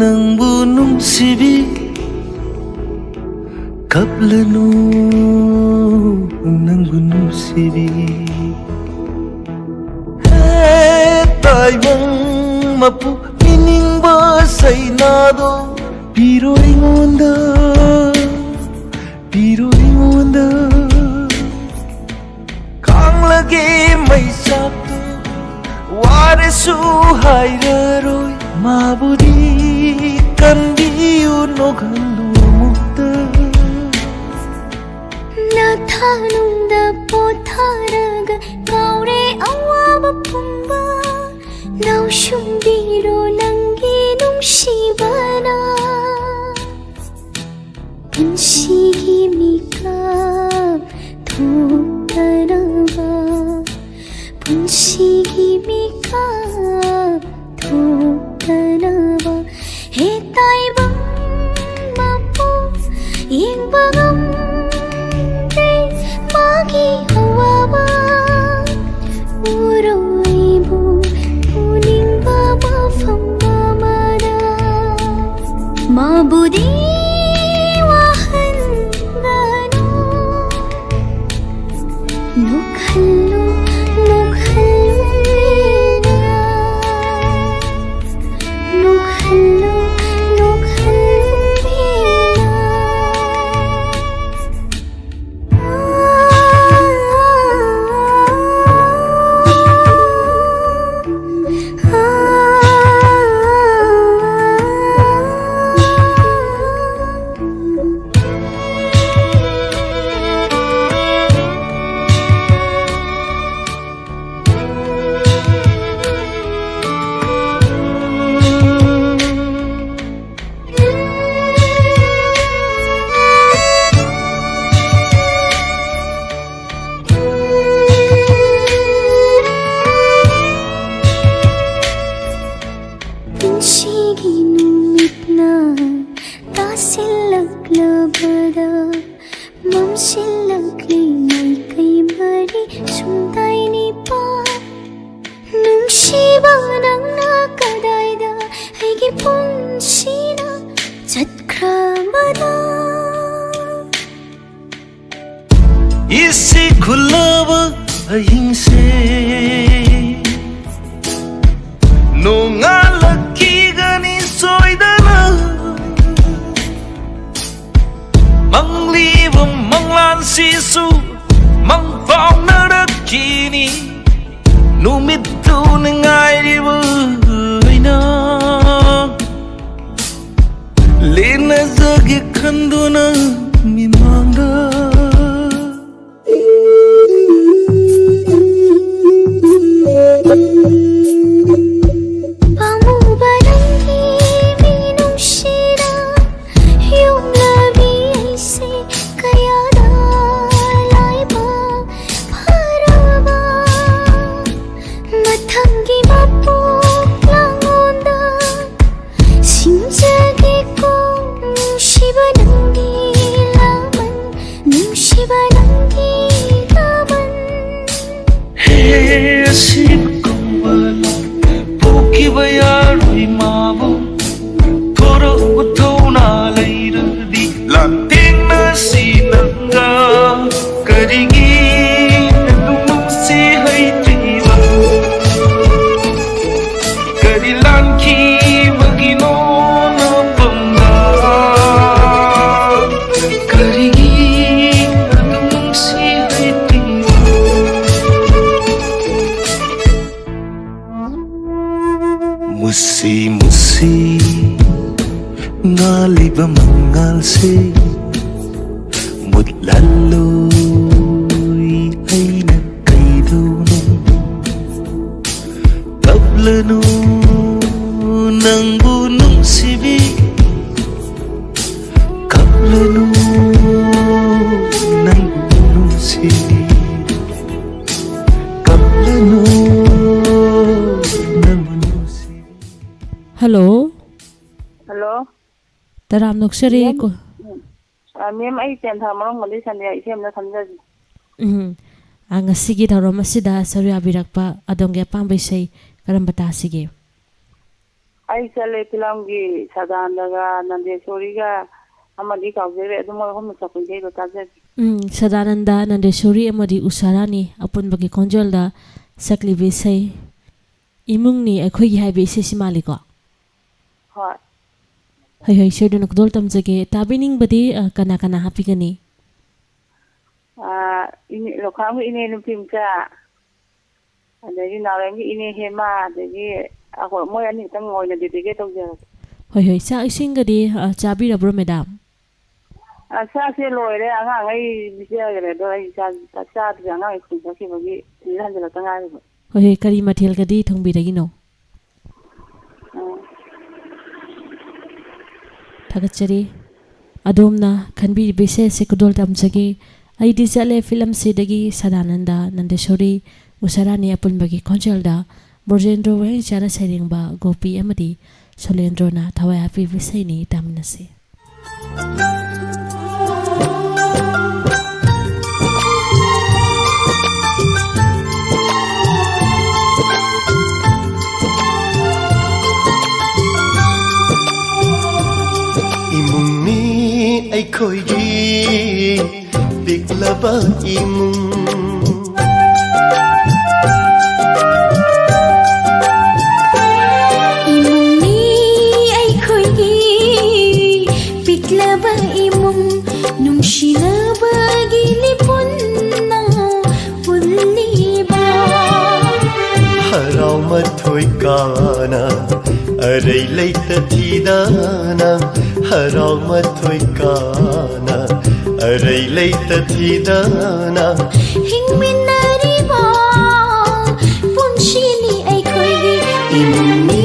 ꯅꯪꯕꯨ ꯅꯨꯡꯁꯤꯕꯤ, ꯀꯞꯂꯅꯨ ꯅꯪꯕꯨ ꯅꯨꯡꯁꯤꯕꯤ꯫ ꯍꯦ ꯇꯥꯏꯕꯪ ꯃꯄꯨ ꯄꯤꯅꯤꯡꯕ ꯁꯩꯅꯥꯗꯣ ꯄꯤꯔꯣ ꯑꯩꯉꯣꯟꯗ, ꯄꯤꯔꯣ ꯑꯩꯉꯣꯟꯗ꯫ ꯈꯥꯡꯂꯒꯦ ꯃꯩꯁꯥꯛꯇꯣ ꯋꯥꯔꯁꯨ ꯍꯥꯏꯔꯔꯣꯏ꯫ ꯃꯥꯕꯨꯗꯤ ꯀꯟꯕꯤꯌꯨ ꯅꯣꯛꯍꯜꯂꯨ ꯑꯃꯨꯛꯇ꯫ ꯅꯊꯥꯅꯨꯡꯗ ꯄꯣꯊꯥꯔꯒ ꯀꯥꯎꯔꯦ ꯑꯋꯥꯕ ꯄꯨꯝꯕ꯫ ꯅꯥꯎꯁꯨꯝꯕꯤꯔꯣ ꯅꯪꯒꯤ ꯅꯨꯡꯁꯤꯕꯅ꯫ ꯄꯨꯟꯁꯤꯒꯤ ꯃꯤꯀꯞ ꯊꯣꯛꯇꯅꯕ, ꯄꯨꯟꯁꯤꯒꯤ ꯃꯤꯀꯞ ꯊꯣꯛꯇꯅꯕ꯫ ꯍꯦ ꯇꯥꯏꯕꯪ ꯃꯄꯨ ꯌꯦꯡꯕ ꯉꯝꯗꯦ ꯃꯥꯒꯤ ꯑꯋꯥꯕ꯫ ꯎꯔꯣ ꯑꯩꯕꯨ ꯎꯅꯤꯡꯕ ꯃꯐꯝ ꯑꯃꯗ꯫ ꯃꯥꯕꯨꯗꯤ ꯋꯥꯍꯟꯒꯅꯨ꯫ ꯅꯣꯛꯍꯜꯂꯨ, ꯅꯣꯛꯍꯜꯂꯨ꯫ ꯅꯪꯅ ꯀꯗꯥꯏꯗ ꯑꯩꯒꯤ ꯄꯨꯟꯁꯤꯅ ꯆꯠꯈ꯭ꯔꯕꯅꯣ? ꯏꯁꯤꯡ ꯈꯨꯜꯂꯕ ꯑꯍꯤꯡꯁꯦ ꯅꯣꯡꯉꯥꯜꯂꯛꯈꯤꯒꯅꯤ ꯁꯣꯏꯗꯅ꯫ ꯃꯪꯂꯤꯕ ꯃꯪꯂꯥꯟꯁꯤꯁꯨ ꯃꯪ ꯐꯥꯎꯅꯔꯛꯈꯤꯅꯤ꯫ ꯅꯨꯃꯤꯠꯇꯨꯅ ꯉꯥꯏꯔꯤꯕ ꯑꯩꯅ ꯂꯦꯟꯅꯖꯒꯦ ꯈꯟꯗꯨꯅ ꯃꯤꯃꯥꯡꯗ꯫ ꯄꯥꯝꯃꯨꯕ ꯅꯪꯒꯤ ꯃꯤꯅꯨꯡꯁꯤꯗ ꯌꯣꯝꯂꯕꯤ ꯑꯩꯁꯦ ꯀꯌꯥꯗ ꯂꯥꯏꯕꯛ ꯐꯔꯕ꯫ ꯃꯊꯪꯒꯤ ꯃꯄꯣꯛ ꯂꯥꯡꯉꯣꯟꯗ ꯁꯤꯡꯖꯒꯦꯀꯣ ꯅꯨꯡꯁꯤꯕ ꯅꯪꯒꯤ ꯂꯥꯃꯟ, ꯅꯨꯡꯁꯤꯕ ꯅꯪꯒꯤ ꯂꯥꯃꯟ꯫ ꯍꯦ ꯑꯁꯤꯕ ꯀꯧꯕ ꯄꯣꯛꯈꯤꯕ ꯌꯥꯔꯣꯏ ꯃꯥꯕꯨ ꯊꯣꯔꯛꯎ ꯊꯧꯅꯥ ꯂꯩꯔꯗꯤ ꯂꯥꯟꯊꯦꯡꯅꯁꯤ ꯅꯪꯒ꯫ ꯀꯔꯤꯒꯤ ꯑꯗꯨꯃꯛꯁꯤ ꯍꯩꯇ꯭ꯔꯤꯕ? ꯀꯔꯤ ꯂꯥꯟꯈꯤꯕꯒꯤꯅꯣ ꯅꯄꯝꯗ? ꯀꯔꯤꯒꯤ ꯑꯗꯨꯃꯛꯁꯤ ꯍꯩꯇ꯭ꯔꯤꯕ? ꯃꯨꯁꯤ ꯃꯨꯁꯤ ꯉꯥꯜꯂꯤꯕ ꯃꯉꯥꯜꯁꯦ ꯃꯨꯠꯍꯜꯂꯣꯏ ꯑꯩꯅ ꯀꯩꯗꯧꯅꯣ? ꯀꯞꯂꯅꯨ ꯅꯪꯕꯨ ꯅꯨꯡꯁꯤꯕꯤ, ꯀꯞꯂꯅꯨ ꯅꯪꯕꯨ ꯅꯨꯡꯁꯤꯕꯤ, ꯀꯞꯂꯅꯨ ꯅꯪꯕꯨ ꯅꯨꯡꯁꯤꯕꯤ꯫ ꯍꯜꯂꯣ꯫ ꯍꯜꯂꯣ꯫ ꯇꯔꯥꯝꯅ ꯑꯣꯛꯆꯔꯤ꯫ ꯃꯦꯝ, ꯀꯣ- ꯎꯝ꯫ ꯑ, ꯃꯦꯝ, ꯑꯩ ꯇꯦꯟꯊꯥ ꯃꯔꯣꯡꯕꯝꯗꯒꯤ ꯁꯟꯗ꯭ꯌꯥ ꯏꯆꯦ ꯑꯃꯅ ꯈꯟꯖꯒꯦ꯫ ꯎꯝ꯫ ꯑ, ꯉꯁꯤꯒꯤ ꯊꯧꯔꯝ ꯑꯁꯤꯗ ꯁꯔꯨꯛ ꯌꯥꯕꯤꯔꯛꯄ ꯑꯗꯣꯝꯒꯤ ꯑꯄꯥꯝꯕ ꯏꯁꯩ ꯀꯔꯝꯕ ꯇꯥꯁꯤꯒꯦ? ꯑꯩ ꯆꯠꯂꯦ, ꯐꯤꯂꯝꯒꯤ ꯁꯗꯥꯅꯟꯗꯒ ꯅꯟꯗꯦꯁꯣꯔꯤꯒ ꯑꯃꯗꯤ ꯀꯥꯎꯖꯈ꯭ꯔꯦ, ꯑꯗꯨ ꯃꯣꯏ ꯑꯍꯨꯝꯅ ꯁꯛꯄ ꯏꯁꯩꯗꯣ ꯇꯥꯖꯒꯦ꯫ ꯎꯝ, ꯁꯗꯥꯅꯟꯗ, ꯅꯟꯗꯦꯁꯣꯔꯤ ꯑꯃꯗꯤ ꯎꯁꯥꯔꯥꯅꯤ ꯑꯄꯨꯟꯕꯒꯤ ꯈꯣꯟꯖꯦꯜꯗ ꯁꯛꯂꯤꯕ ꯏꯁꯩ ꯏꯃꯨꯡꯅꯤ ꯑꯩꯈꯣꯏꯒꯤ ꯍꯥꯏꯕ ꯏꯁꯩꯁꯤ ꯃꯥꯜꯂꯤꯀꯣ? ꯍꯣꯏ꯫ ꯍꯣꯏ, ꯍꯣꯏ, ꯁꯣꯏꯗꯅ ꯈꯨꯗꯣꯜ ꯇꯝꯖꯒꯦ꯫ ꯇꯥꯕꯤꯅꯤꯡꯕꯗꯤ, ꯑ, ꯀꯅꯥ ꯀꯅꯥ ꯍꯥꯞꯄꯤꯒꯅꯤ? ꯑ, ꯏꯅꯦ, ꯂꯣꯈꯥꯝꯒꯤ ꯏꯅꯦ ꯅꯨꯄꯤ ꯃꯆꯥ, ꯑꯗꯒꯤ ꯅꯥꯎꯔꯦꯝꯒꯤ ꯏꯅꯦ ꯍꯦꯃꯥ, ꯑꯗꯒꯤ ꯑꯩꯈꯣꯏ ꯃꯣꯏ ꯑꯅꯤꯇꯪ ꯑꯣꯏꯅ dedicate ꯇꯧꯖꯔꯒꯦ꯫ ꯍꯣꯏ, ꯍꯣꯏ, ꯆꯥꯛ ꯏꯁꯤꯡꯒꯗꯤ, ꯑ, ꯆꯥꯕꯤꯔꯕ꯭ꯔꯣ, ꯃꯦꯗꯥꯝ? ꯑ, ꯆꯥꯛꯁꯦ ꯂꯣꯏꯔꯦ, ꯑꯉꯥꯡꯈꯩ ꯄꯤꯖꯈ꯭ꯔꯦ, ꯑꯗꯣ ꯑꯩ ꯆꯥꯛ, ꯆꯥꯛ ꯆꯥꯗ꯭ꯔꯤ, ꯑꯉꯥꯡ ꯁ꯭ꯀꯨꯜ ꯆꯠꯈꯤꯕꯒꯤ ꯍꯟꯖꯤꯜꯂꯛꯇ ꯉꯥꯏꯔꯤꯕ꯫ ꯍꯣꯏ, ꯍꯣꯏ, ꯀꯔꯤ ꯃꯊꯦꯜꯒꯗꯤ ꯊꯣꯡꯕꯤꯔꯒꯤꯅꯣ? ꯑ꯫ ꯊꯥꯒꯠꯆꯔꯤ꯫ ꯑꯗꯣꯝꯅ ꯈꯟꯕꯤꯔꯤꯕ ꯏꯁꯩ ꯑꯁꯤ ꯈꯨꯗꯣꯜ ꯇꯝꯖꯒꯦ꯫ ꯑꯩꯗꯤ ꯆꯠꯂꯦ ꯐꯤꯂꯝꯁꯤꯗꯒꯤ ꯁꯗꯥꯅꯟꯗ, ꯅꯟꯗꯦꯁꯣꯔꯤ, ꯎꯁꯥꯔꯥꯅꯤ ꯑꯄꯨꯟꯕꯒꯤ ꯈꯣꯟꯖꯦꯜꯗ ꯕ꯭ꯔꯣꯖꯦꯟꯗ꯭ꯔꯣ ꯋꯥꯍꯦꯡꯆꯥꯅ ꯁꯩꯔꯦꯡꯕ ꯒꯣꯄꯤ ꯑꯃꯗꯤ ꯁꯣꯂꯦꯟꯗ꯭ꯔꯣꯅ ꯊꯋꯥꯏ ꯍꯥꯞꯄꯤꯕ ꯏꯁꯩꯅꯤ, ꯇꯥꯃꯤꯟꯅꯁꯤ꯫ ꯏꯃꯨꯡꯅꯤ ꯑꯩꯈꯣꯏꯒꯤ ꯄꯤꯛꯂꯕ ꯏꯃꯨꯡ꯫ ꯏꯃꯨꯡꯅꯤ ꯑꯩꯈꯣꯏꯒꯤ ꯄꯤꯛꯂꯕ ꯏꯃꯨꯡ, ꯅꯨꯡꯁꯤꯅꯕꯒꯤ ꯂꯤꯄꯨꯟꯅ ꯄꯨꯜꯂꯤꯕ꯫ ꯍꯔꯥꯎ ꯃꯊꯣꯏ ꯀꯥꯅ ꯑꯔꯩ ꯂꯩꯇ ꯊꯤꯗꯅ, ꯍꯔꯥꯎ ꯃꯊꯣꯏ ꯀꯥꯅ ꯑꯔꯩ ꯂꯩꯇ ꯊꯤꯗꯅ ꯍꯤꯡꯃꯤꯟꯅꯔꯤꯕ ꯄꯨꯟꯁꯤꯅꯤ ꯑꯩꯈꯣꯏꯒꯤ꯫ ꯏꯃꯨꯡꯅꯤ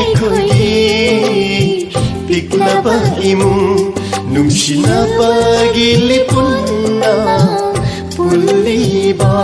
ꯑꯩꯈꯣꯏꯒꯤ ꯄꯤꯛꯂꯕ ꯏꯃꯨꯡ, ꯅꯨꯡꯁꯤꯅꯕꯒꯤ ꯂꯤꯄꯨꯟꯅ ꯄꯨꯜꯂꯤꯕ꯫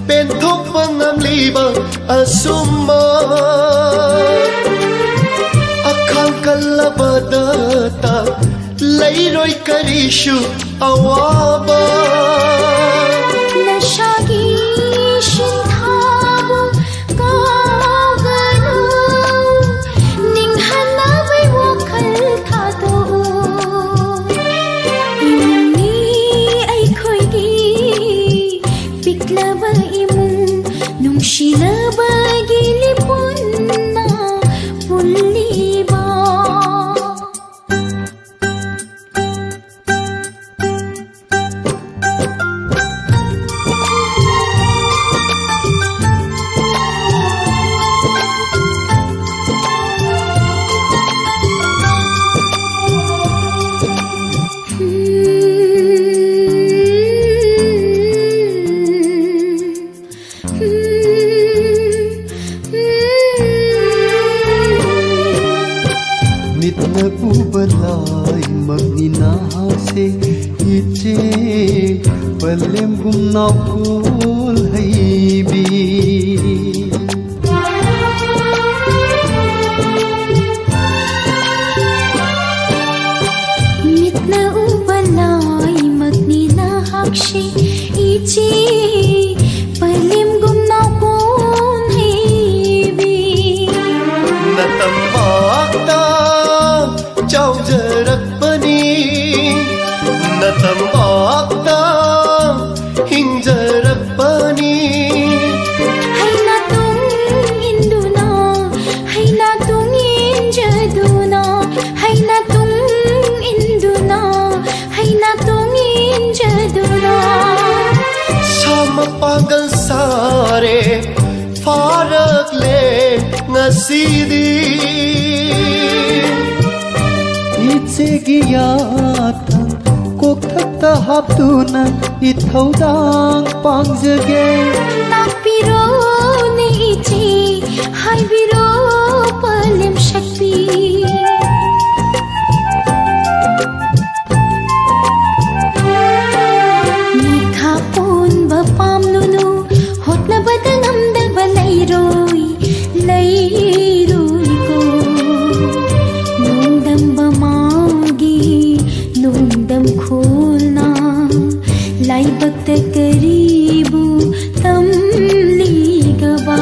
ꯄꯦꯟꯊꯣꯛꯄ ꯉꯝꯂꯤꯕ ꯑꯁꯨꯝꯕ ꯑꯈꯥꯡ ꯀꯜꯂꯕꯗꯇ ꯂꯩꯔꯣꯏ ꯀꯔꯤꯁꯨ ꯑꯋꯥꯕ꯫ ꯅꯁꯥꯒꯤ ꯁꯤꯟꯊꯥꯕꯨ ꯀꯥꯎꯒꯅꯨ, ꯅꯤꯡꯍꯟꯅꯕꯩ ꯋꯥꯈꯜ ꯊꯥꯗꯣꯛꯎ꯫ ꯏꯃꯨꯡꯅꯤ ꯑꯩꯈꯣꯏꯒꯤ ꯄꯤꯛꯂꯕ ꯏꯃꯨꯡ, ꯅꯨꯡꯁꯤꯅꯕꯒꯤ ꯂꯤꯄꯨꯟꯅ ꯄꯨꯜꯂꯤꯕ꯫ ꯃꯤꯠꯅ ꯎꯕ ꯂꯥꯏꯃꯛꯅꯤ ꯅꯍꯥꯛꯁꯦ, ꯏꯆꯦ ꯄꯂꯦꯝꯒꯨꯝ ꯅꯥꯎꯈꯣꯜ ꯍꯩꯕꯤ꯫ ꯃꯤꯠꯅ ꯎꯕ ꯂꯥꯏꯃꯛꯅꯤ ꯅꯍꯥꯛꯁꯦ, ꯏꯆꯦ ꯄꯂꯦꯝꯒꯨꯝ ꯅꯥꯎꯈꯣꯜ ꯍꯩꯕꯤ꯫ ꯅꯇꯝꯄꯥꯛꯇ ꯆꯥꯎꯖꯔꯛꯄꯅꯤ, ꯅꯇꯝꯄꯥꯛꯇ ꯍꯤꯡꯖꯔꯛꯄꯅꯤ꯫ ꯍꯩꯅ ꯇꯨꯡ ꯏꯟꯗꯨꯅ, ꯍꯩꯅ ꯇꯨꯡ ꯏꯟꯖꯗꯨꯅ, ꯍꯩꯅ ꯇꯨꯡ ꯏꯟꯗꯨꯅ, ꯍꯩꯅ ꯇꯨꯡ ꯏꯟꯖꯗꯨꯅ꯫ ꯁꯥ ꯃꯄꯥꯡꯒꯜ ꯁꯥꯔꯦ, ꯐꯥꯔꯛꯂꯦ ꯉꯁꯤꯗꯤ꯫ ꯏꯆꯦꯒꯤ ꯌꯥꯊꯪ ꯀꯣꯛꯊꯛꯇ ꯍꯥꯞꯇꯨꯅ ꯏꯊꯧꯗꯥꯡ ꯄꯥꯡꯖꯒꯦ꯫ ꯇꯥꯛꯄꯤꯔꯣꯅꯦ ꯏꯆꯦ, ꯍꯥꯏꯕꯤꯔꯣ ꯄꯂꯦꯝ ꯁꯛꯄꯤ꯫ ꯃꯤꯈꯥ ꯄꯣꯟꯕ ꯄꯥꯝꯕꯩ ꯑꯩꯕꯨ ꯇꯝꯂꯤꯒꯕ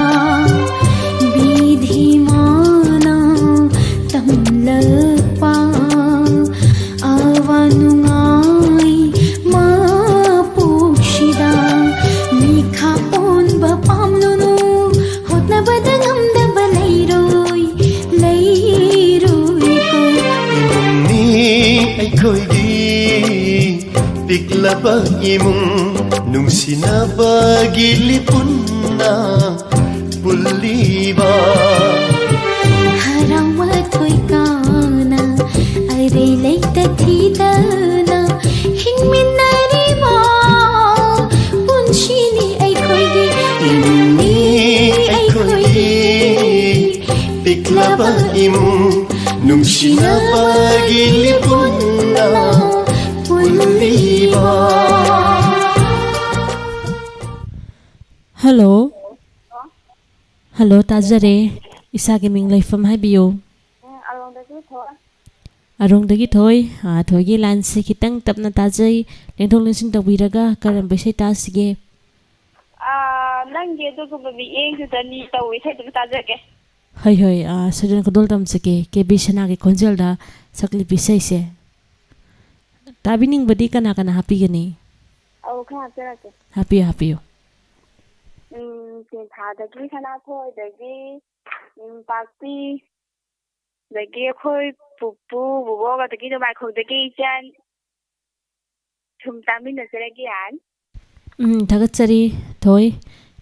ꯕꯤꯙꯤꯃꯥꯅ ꯇꯝꯂꯛꯄ ꯑꯋꯥ ꯅꯨꯡꯉꯥꯏ ꯃꯄꯣꯛꯁꯤꯗ ꯃꯤꯈꯥ ꯑꯣꯟꯕ ꯄꯥꯝꯂꯨꯅꯨ, ꯍꯣꯠꯅꯕꯗ ꯉꯝꯗꯕ ꯂꯩꯔꯣꯏ, ꯂꯩꯔꯣꯏꯀꯣ꯫ ꯏꯃꯨꯡꯅꯤ ꯑꯩꯈꯣꯏꯒꯤ ꯄꯤꯛꯂꯕ ꯏꯃꯨꯡ, ꯅꯨꯡꯁꯤꯅꯕꯒꯤ ꯂꯤꯄꯨꯟꯅ ꯄꯨꯜꯂꯤꯕ꯫ ꯍꯔꯥꯎꯕ ꯊꯣꯏꯀꯥꯅ ꯑꯔꯩ ꯂꯩꯇ ꯊꯤꯗꯅ ꯍꯤꯡꯃꯤꯟꯅꯔꯤꯕ ꯄꯨꯟꯁꯤꯅꯤ ꯑꯩꯈꯣꯏꯒꯤ, ꯏꯃꯨꯡꯅꯤ ꯑꯩꯈꯣꯏꯒꯤ꯫ ꯄꯤꯛꯂꯕ ꯏꯃꯨꯡ, ꯅꯨꯡꯁꯤꯅꯕꯒꯤ ꯂꯤꯄꯨꯟꯅ ꯄꯨꯜꯂꯤꯕ꯫ ꯍꯜꯂꯣ꯫ ꯍꯜꯂꯣ, ꯇꯥꯖꯔꯦ꯫ ꯏꯁꯥꯒꯤ ꯃꯤꯡ ꯂꯩꯐꯝ ꯍꯥꯏꯕꯤꯌꯨ꯫ ꯎꯝ, ꯑꯔꯣꯡꯗꯒꯤ ꯊꯣꯏ꯫ ꯑꯔꯣꯡꯗꯒꯤ ꯊꯣꯏ꯫ ꯑꯥ, ꯊꯣꯏꯒꯤ ꯂꯥꯏꯟꯁꯤ ꯈꯤꯇꯪ ꯇꯞꯅ ꯇꯥꯖꯩ꯫ ꯂꯦꯡꯊꯣꯛ ꯂꯦꯡꯁꯤꯟ ꯇꯧꯕꯤꯔꯒ ꯀꯔꯝꯕ ꯏꯁꯩ ꯇꯥꯁꯤꯒꯦ? ꯑꯥ, ꯅꯪꯒꯤ ꯑꯗꯨꯒꯨꯝꯕ ꯃꯤꯠꯌꯦꯡꯗꯨꯗꯅꯤ ꯇꯧꯕ ꯏꯁꯩꯗꯨ ꯑꯗꯨꯝ ꯇꯥꯖꯒꯦ꯫ ꯍꯣꯏ, ꯍꯣꯏ, ꯑꯥ, ꯁꯣꯏꯗꯅ ꯈꯨꯗꯣꯜ ꯇꯝꯖꯒꯦ꯫ ꯀꯦ ꯕꯤ ꯁꯅꯥꯒꯤ ꯈꯣꯟꯖꯦꯜꯗ ꯁꯛꯂꯤꯕ ꯏꯁꯩꯁꯦ꯫ ꯇꯥꯕꯤꯅꯤꯡꯕꯗꯤ ꯀꯅꯥ ꯀꯅꯥ ꯍꯥꯞꯄꯤꯒꯅꯤ? ꯑꯧ, ꯈꯔ ꯍꯥꯞꯆꯔꯛꯀꯦ꯫ ꯍꯥꯞꯄꯤꯌꯨ, ꯍꯥꯞꯄꯤꯌꯨ꯫ ꯎꯝ, ꯇꯦꯟꯊꯥꯗꯒꯤ ꯁꯅꯥꯊꯣꯏꯗꯒꯤ, ꯎꯝ, ꯄꯥꯛꯄꯤ, ꯑꯗꯒꯤ ꯑꯩꯈꯣꯏ ꯄꯨꯄꯨ, ꯕꯨꯕꯣꯛ, ꯑꯗꯒꯤ ꯅꯣꯡꯃꯥꯏꯈꯣꯡꯗꯒꯤ ꯏꯆꯟ, ꯁꯨꯝ ꯇꯥꯃꯤꯟꯅꯖꯔꯒꯦ, ꯌꯥꯅꯤ? ꯎꯝ, ꯊꯥꯒꯠꯆꯔꯤ, ꯊꯣꯏ꯫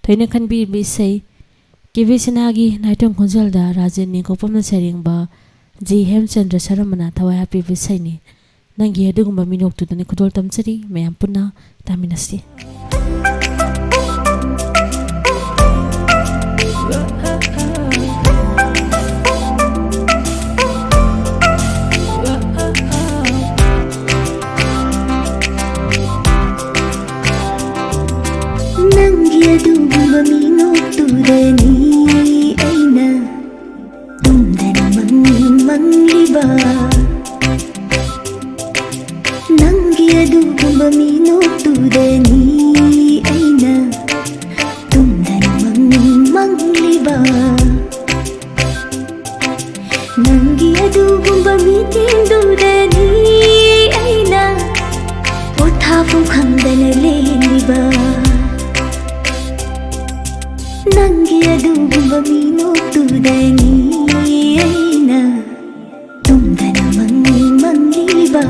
ꯊꯣꯏꯅ ꯈꯟꯕꯤꯔꯤꯕ ꯏꯁꯩ ꯀꯦ ꯕꯤ ꯁꯅꯥꯒꯤ ꯅꯥꯏꯇꯣꯝ ꯈꯣꯟꯖꯦꯜꯗ ꯔꯥꯖꯦꯟ ꯅꯤꯡꯀꯣꯛꯄꯝꯅ ꯁꯩꯔꯦꯡꯕ ꯖꯤ ꯍꯦꯝꯆꯟꯗ꯭ꯔ ꯁꯔꯃꯅ ꯊꯋꯥꯏ ꯍꯥꯞꯄꯤꯕ ꯏꯁꯩꯅꯤ꯫ ꯅꯪꯒꯤ ꯑꯗꯨꯒꯨꯝꯕ ꯃꯤꯅꯣꯛꯇꯨꯗꯅꯤ ꯈꯨꯗꯣꯜ ꯇꯝꯖꯔꯤ꯫ ꯃꯌꯥꯝ ꯄꯨꯟꯅ ꯇꯥꯃꯤꯟꯅꯁꯤ꯫ ꯅꯪꯒꯤ ꯑꯗꯨꯒꯨꯝꯕ ꯃꯤꯅꯣꯛꯇꯨꯗꯅꯤ ꯑꯩꯅ ꯇꯨꯝꯗꯅ ꯃꯪ ꯃꯪꯂꯤꯕ꯫ ꯅꯪꯒꯤ ꯑꯗꯨꯒꯨꯝꯕ ꯃꯤꯅꯣꯛꯇꯨꯗꯅꯤ ꯆꯤꯡꯗꯨꯗꯅꯤ ꯑꯩꯅ ꯄꯣꯊꯥꯐꯝ ꯈꯪꯗꯅ ꯂꯦꯡꯂꯤꯕ꯫ ꯅꯪꯒꯤ ꯑꯗꯨꯒꯨꯝꯕ ꯃꯤꯅꯣꯛꯇꯨꯗꯅꯤ ꯑꯩꯅ ꯇꯨꯝꯗꯅ ꯃꯪ ꯃꯪꯂꯤꯕ꯫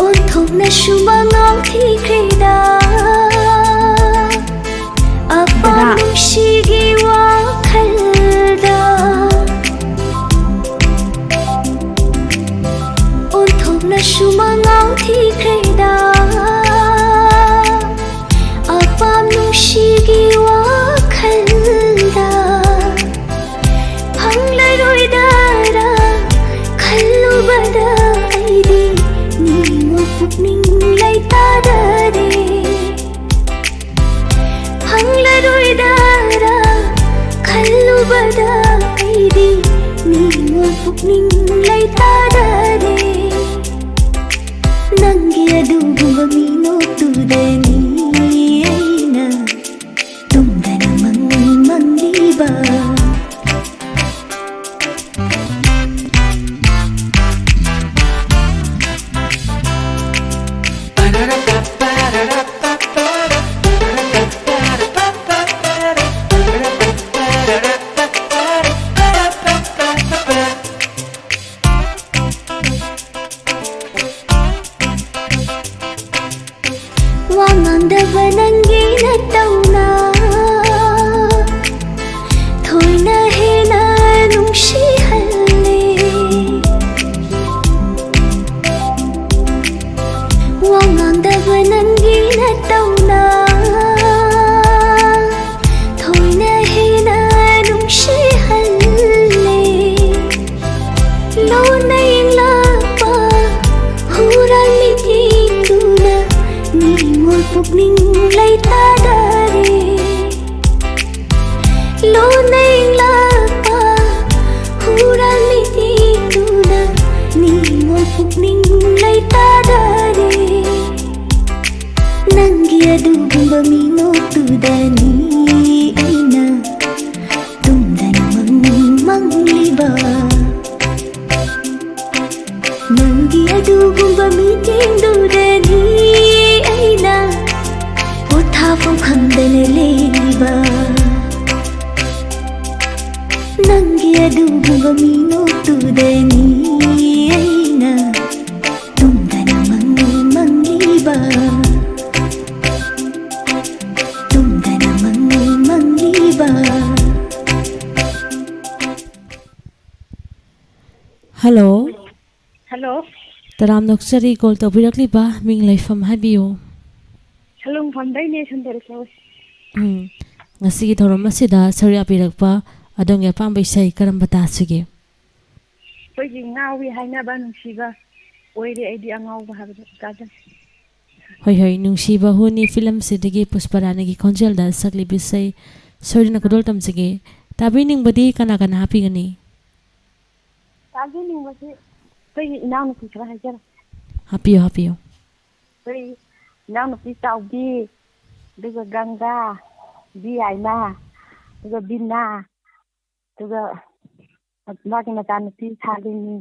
ꯑꯣꯟꯊꯣꯛꯅꯁꯨ ꯃꯉꯥꯎ ꯊꯤꯈ꯭ꯔꯦꯗ ꯑꯄꯥꯝ ꯗꯗꯥ꯫ ꯅꯨꯡꯁꯤꯒꯤ ꯋꯥꯈꯜꯗ꯫ ꯑꯣꯟꯊꯣꯛꯅꯁꯨ ꯃꯉꯥꯎ ꯊꯤꯈ꯭ꯔꯦꯗ ꯑꯄꯥꯝ ꯅꯨꯡꯁꯤꯒꯤ ꯋꯥꯈꯜꯗ꯫ ꯐꯪꯂꯔꯣꯏꯗꯔꯥ ꯈꯜꯂꯨꯕꯗ ꯑꯩꯗꯤ ꯅꯤꯡꯕ ꯄꯨꯛꯅꯤꯡ ꯂꯩꯇꯥꯗꯔꯦ꯫ ꯐꯪꯂꯔꯣꯏꯗꯔꯥ ꯈꯜꯂꯨꯕꯗ ꯑꯩꯗꯤ ꯅꯤꯡꯕ ꯄꯨꯛꯅꯤꯡ ꯂꯩꯇꯥꯗꯔꯦ꯫ ꯅꯪꯒꯤ ꯑꯗꯨꯒꯨꯝꯕ ꯃꯤꯅꯣꯛꯇꯨꯗꯅꯤ ꯑꯩꯅ ꯇꯨꯝꯗꯅ ꯃꯪ ꯃꯪꯂꯤꯕ꯫ ꯄꯨꯛꯅꯤꯡ ꯂꯩꯇꯥꯗꯔꯦ꯫ ꯅꯪꯒꯤ ꯑꯗꯨꯒꯨꯝꯕ ꯃꯤꯅꯣꯛꯇꯨꯗꯅꯤ ꯑꯩꯅ ꯇꯨꯝꯗꯅ ꯃꯪ ꯃꯪꯂꯤꯕ꯫ ꯅꯪꯒꯤ ꯑꯗꯨꯒꯨꯝꯕ ꯃꯤꯠꯌꯦꯡꯗꯨꯗꯅꯤ ꯑꯩꯅ ꯄꯣꯊꯥꯐꯝ ꯈꯪꯗꯅ ꯂꯦꯜꯂꯤꯕ꯫ ꯅꯪꯒꯤ ꯑꯗꯨꯒꯨꯝꯕ ꯃꯤꯅꯣꯛꯇꯨꯗꯅꯤ ꯑꯩꯅ ꯇꯨꯝꯗꯅ ꯃꯪ ꯃꯪꯂꯤꯕ꯫ ꯇꯨꯝꯗꯅ ꯃꯪ ꯃꯪꯂꯤꯕ꯫ ꯍꯜꯂꯣ꯫ ꯍꯜꯂꯣ꯫ ꯇꯔꯥꯝꯅ ꯑꯣꯛꯆꯔꯤ, ꯀꯣꯜ ꯇꯧꯕꯤꯔꯛꯂꯤꯕ ꯃꯤꯡ ꯂꯩꯐꯝ ꯍꯥꯏꯕꯤꯌꯨ꯫ ꯁꯂꯨꯡꯐꯝꯗꯩꯅꯦ, ꯁꯨꯟꯗꯔꯤ ꯀꯧꯏ꯫ ꯎꯝ, ꯉꯁꯤꯒꯤ ꯊꯧꯔꯝ ꯑꯁꯤꯗ ꯁꯔꯨꯛ ꯌꯥꯕꯤꯔꯛꯄ ꯑꯗꯣꯝꯒꯤ ꯑꯄꯥꯝꯕ ꯏꯁꯩ ꯀꯔꯝꯕ ꯇꯥꯁꯤꯒꯦ? ꯑꯩꯈꯣꯏꯒꯤ ꯉꯥꯎꯏ ꯍꯥꯏꯅꯕ ꯅꯨꯡꯁꯤꯕ ꯑꯣꯏꯔꯦ ꯑꯩꯗꯤ ꯑꯉꯥꯎꯕ ꯍꯥꯏꯕꯗꯨ ꯇꯥꯖꯩ꯫ ꯍꯣꯏ, ꯍꯣꯏ, ꯅꯨꯡꯁꯤꯕ ꯍꯨꯅꯤ ꯐꯤꯂꯝꯁꯤꯗꯒꯤ ꯄꯨꯁꯄꯔꯥꯅꯤꯒꯤ ꯈꯣꯟꯖꯦꯜꯗ ꯁꯛꯂꯤꯕ ꯏꯁꯩ ꯁꯣꯏꯗꯅ ꯈꯨꯗꯣꯜ ꯇꯝꯖꯒꯦ꯫ ꯇꯥꯕꯤꯅꯤꯡꯕꯗꯤ ꯀꯅꯥ ꯀꯅꯥ ꯍꯥꯞꯄꯤꯒꯅꯤ? ꯇꯥꯕꯤꯅꯤꯡꯕꯁꯤ ꯑꯩꯈꯣꯏꯒꯤ ꯏꯅꯥꯎꯅꯨꯄꯤ ꯈꯔ ꯍꯥꯏꯖꯔꯛꯀꯦ꯫ ꯍꯥꯞꯄꯤꯌꯨ, ꯍꯥꯞꯄꯤꯌꯨ꯫ ꯑꯩꯈꯣꯏ ꯏꯅꯥꯎꯅꯨꯄꯤ ꯆꯥꯎꯕꯤ, ꯑꯗꯨꯒ ꯒꯪꯒꯥ, ꯕꯤꯌꯥꯏꯃ, ꯑꯗꯨꯒ ꯕꯤꯅꯥ, ꯑꯗꯨꯒ ꯃꯥꯒꯤ ꯃꯆꯥꯅꯨꯄꯤ ꯁꯥꯂꯤꯅꯤ꯫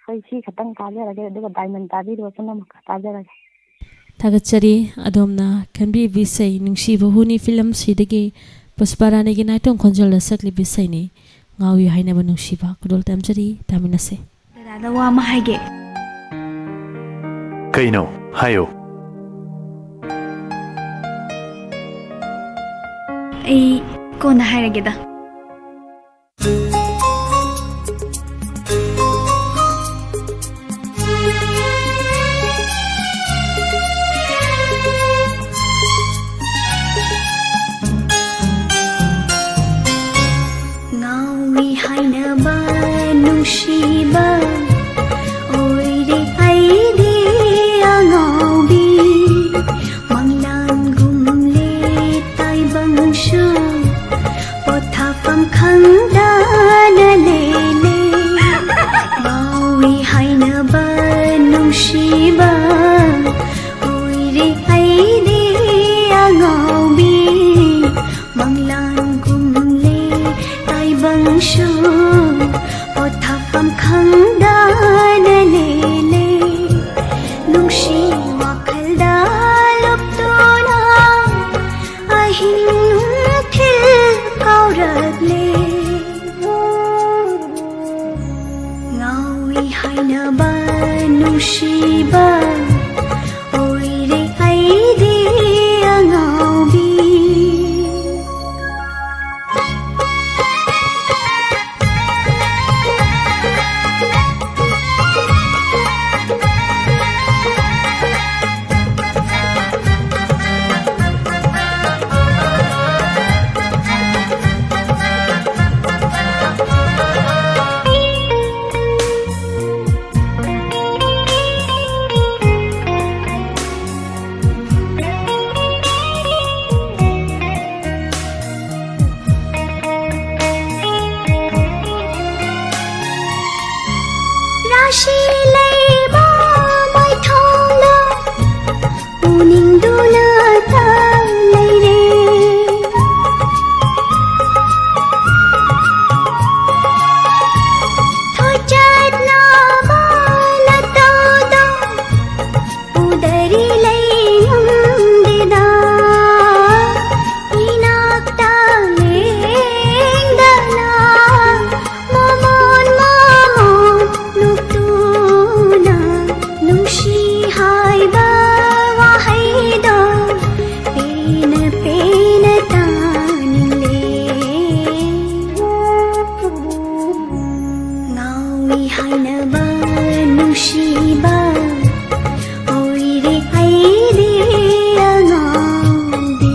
ꯑꯩꯈꯣꯏ ꯁꯤ ꯈꯛꯇꯪ ꯇꯥꯖꯔꯒꯦ, ꯑꯗꯨꯒ ꯗꯥꯏꯃꯟ ꯇꯥꯕꯤꯔꯤꯕ ꯄꯨꯝꯅꯃꯛꯀ ꯇꯥꯖꯔꯒꯦ꯫ ꯊꯥꯒꯠꯆꯔꯤ꯫ ꯑꯗꯣꯝꯅ ꯈꯟꯕꯤꯕ ꯏꯁꯩ ꯅꯨꯡꯁꯤꯕ ꯍꯨꯅꯤ ꯐꯤꯂꯝꯁꯤꯗꯒꯤ ꯄꯨꯁꯄꯥꯔꯥꯅꯤꯒꯤ ꯅꯥꯏꯇꯣꯝ ꯈꯣꯟꯖꯦꯜꯗ ꯁꯛꯂꯤꯕ ꯏꯁꯩꯅꯤ ꯉꯥꯎꯏ ꯍꯥꯏꯅꯕ ꯅꯨꯡꯁꯤꯕ꯫ ꯈꯨꯗꯣꯜ ꯇꯝꯖꯔꯤ, ꯇꯥꯃꯤꯟꯅꯁꯦ꯫ ꯗꯗꯥꯗ ꯋꯥ ꯑꯃ ꯍꯥꯏꯒꯦ꯫ ꯀꯩꯅꯣ? ꯍꯥꯏꯌꯣ꯫ ꯑꯩ ꯀꯣꯟꯅ ꯍꯥꯏꯔꯒꯦꯗ꯫ ꯉꯥꯎꯏ ꯍꯥꯏꯅꯕ ꯅꯨꯡꯁꯤꯕ ꯑꯣꯏꯔꯦ ꯑꯩꯗꯤ ꯑꯉꯥꯎꯕꯤ꯫ ꯃꯪꯂꯥꯟꯒꯨꯝꯂꯦ ꯇꯥꯏꯕꯪꯁꯨ ꯄꯣꯊꯥꯐꯝ ꯈꯪꯗꯅ ꯂꯦꯜꯂꯦ꯫ ꯉꯥꯎꯏ ꯍꯥꯏꯅꯕ ꯅꯨꯡꯁꯤꯕ ꯑꯣꯏꯔꯦ ꯑꯩꯗꯤ ꯑꯉꯥꯎꯕꯤ꯫ ꯔꯥꯁꯤ ꯂꯩꯕ ꯃꯩꯊꯣꯡꯗ ꯎꯅꯤꯡꯗꯨꯅ ꯂꯩꯔꯦ꯫ ꯊꯣꯏꯆꯠꯅꯕ ꯅꯠꯇꯧꯗꯣ ꯎꯗꯔꯤ ꯂꯩ ꯉꯝꯗꯦꯗ꯫ ꯏꯅꯥꯛꯇ ꯂꯦꯡꯗꯅ ꯃꯃꯣꯟ ꯃꯃꯣꯟ ꯅꯣꯛꯇꯨꯅ ꯅꯨꯡꯁꯤ ꯍꯥꯏꯕ ꯋꯥꯍꯩꯗꯣ ꯄꯦꯟꯅ ꯄꯦꯟꯅ ꯇꯥꯅꯤꯡꯂꯦ꯫ ꯉꯥꯎꯏ ꯍꯥꯏꯅꯕ ꯅꯨꯡꯁꯤꯕ ꯑꯣꯏꯔꯦ ꯑꯩꯗꯤ ꯑꯉꯥꯎꯕꯤ꯫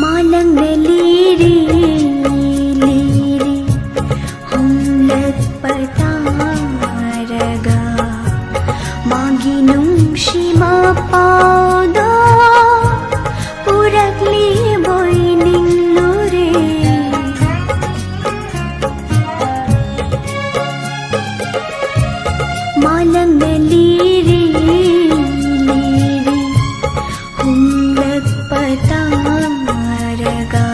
ꯃꯥꯂꯪꯅ ꯂꯤꯔꯤ ꯂꯤꯔꯤ ꯍꯨꯝꯂꯛꯄ ꯇꯥꯔꯒ ꯃꯥꯒꯤ ꯅꯨꯡꯁꯤ ꯃꯄꯥꯎꯗꯣ ꯄꯨꯔꯛꯂꯤ ꯕꯣꯏ ꯅꯤꯡꯂꯨꯔꯦ꯫ ꯃꯥꯂꯪꯅ ꯂꯤꯔꯤ ꯂꯤꯔꯤ ꯍꯨꯝꯂꯛꯄ ꯇꯥꯔꯒ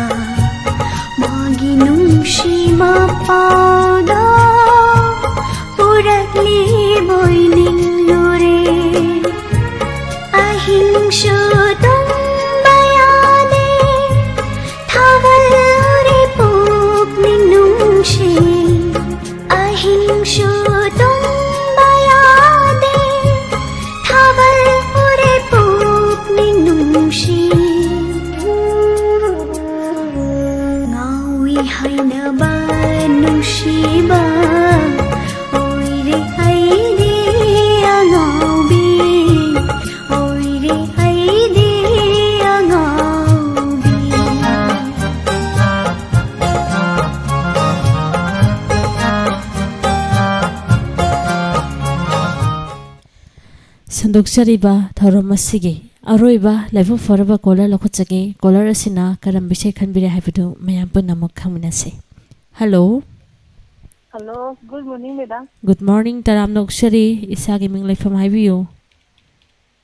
ꯃꯥꯒꯤ ꯅꯨꯡꯁꯤ ꯃꯄꯥꯎꯗꯣ ꯅꯣꯛꯆꯔꯤꯕ ꯊꯧꯔꯝ ꯑꯁꯤꯒꯤ ꯑꯔꯣꯏꯕ ꯂꯥꯏꯕꯛ ꯐꯔꯕ ꯀꯣꯂꯔ ꯂꯧꯈꯠꯆꯒꯦ꯫ ꯀꯣꯂꯔ ꯑꯁꯤꯅ ꯀꯔꯝꯕ ꯏꯁꯩ ꯈꯟꯕꯤꯔꯦ ꯍꯥꯏꯕꯗꯨ ꯃꯌꯥꯝ ꯄꯨꯝꯅꯃꯛ ꯈꯪꯃꯤꯟꯅꯁꯤ꯫ Hello. Hello, good morning, madam. Good morning, ꯇꯔꯥꯝꯅ ꯑꯣꯛꯆꯔꯤ꯫ ꯏꯁꯥꯒꯤ ꯃꯤꯡ ꯂꯩꯐꯝ ꯍꯥꯏꯕꯤꯌꯨ꯫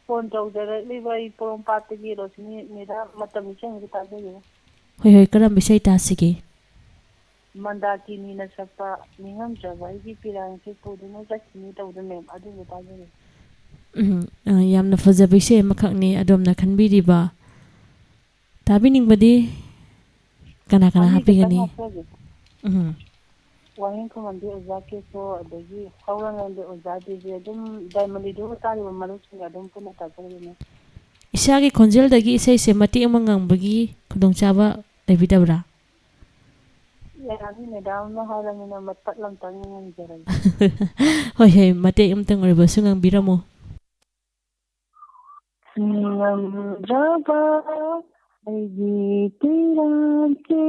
ꯐꯣꯟ ꯇꯧꯖꯔꯛꯂꯤꯕ ꯑꯩ ꯄꯣꯔꯣꯝꯄꯥꯠꯇꯒꯤ ꯔꯣꯁꯤꯅꯤ, ꯃꯦꯗꯥꯝ꯫ ꯃꯇꯝ ꯏꯁꯩ ꯇꯥꯖꯒꯦ꯫ ꯍꯣꯏ, ꯍꯣꯏ, ꯀꯔꯝꯕ ꯏꯁꯩ ꯇꯥꯁꯤꯒꯦ? ꯃꯟꯗꯥꯀꯤꯅꯤꯅ ꯁꯛꯄ "ꯅꯤꯡꯉꯝꯗ꯭ꯔꯕ ꯑꯩꯒꯤ ꯄꯤꯔꯥꯡꯁꯦ ꯄꯨꯗꯨꯅ ꯆꯠꯈꯤꯅꯤ" ꯇꯧꯕꯗꯣ, ꯃꯦꯝ, ꯑꯗꯨꯕꯨ ꯇꯥꯖꯒꯦ꯫ ꯎꯝ, ꯑ, ꯌꯥꯝꯅ ꯐꯖꯕ ꯏꯁꯩ ꯑꯃꯈꯛꯅꯤ ꯑꯗꯣꯝꯅ ꯈꯟꯕꯤꯔꯤꯕ꯫ ꯇꯥꯕꯤꯅꯤꯡꯕꯗꯤ ꯀꯅꯥ ꯀꯅꯥ ꯋꯥꯍꯩ ꯈꯛꯇꯪ ꯍꯥꯞꯄꯤꯒꯅꯤ? ꯍꯥꯞꯆꯒꯦ꯫ ꯎꯝ꯫ ꯋꯥꯍꯦꯡ ꯈꯨꯃꯟꯗꯤ ꯑꯣꯖꯥ ꯀꯦꯁꯣ, ꯑꯗꯒꯤ ꯍꯧꯔꯥꯡꯂꯦꯟꯗꯤ ꯑꯣꯖꯥ ꯗꯤꯖꯦ, ꯑꯗꯨꯝ ꯗꯥꯏꯃꯟ ꯔꯦꯗꯤꯑꯣ ꯇꯥꯔꯤꯕ ꯃꯔꯨꯞꯁꯤꯡ ꯑꯗꯨꯝ ꯄꯨꯟꯅ ꯇꯥꯖꯒꯗꯣꯏꯅꯦ꯫ ꯏꯁꯥꯒꯤ ꯈꯣꯟꯖꯦꯜꯗꯒꯤ ꯏꯁꯩꯁꯦ ꯃꯇꯦꯛ ꯑꯃ ꯉꯪꯕꯒꯤ ꯈꯨꯗꯣꯡꯆꯥꯕ ꯂꯩꯕꯤꯗꯕ꯭ꯔꯥ? ꯌꯥꯅꯤ, ꯃꯦꯗꯥꯝꯅ ꯍꯥꯏꯔꯕꯅꯤꯅ ꯃꯇꯠ ꯑꯃꯇꯪ ꯉꯪꯖꯔꯒꯦ꯫ ꯍꯣꯏ, ꯍꯣꯏ, ꯃꯇꯦꯛ ꯑꯃꯇꯪ ꯑꯣꯏꯔꯕꯁꯨ ꯉꯪꯕꯤꯔꯝꯃꯣ꯫ ꯅꯤꯡꯉꯝꯗ꯭ꯔꯕ ꯑꯩꯒꯤ ꯄꯤꯔꯥꯡꯁꯤ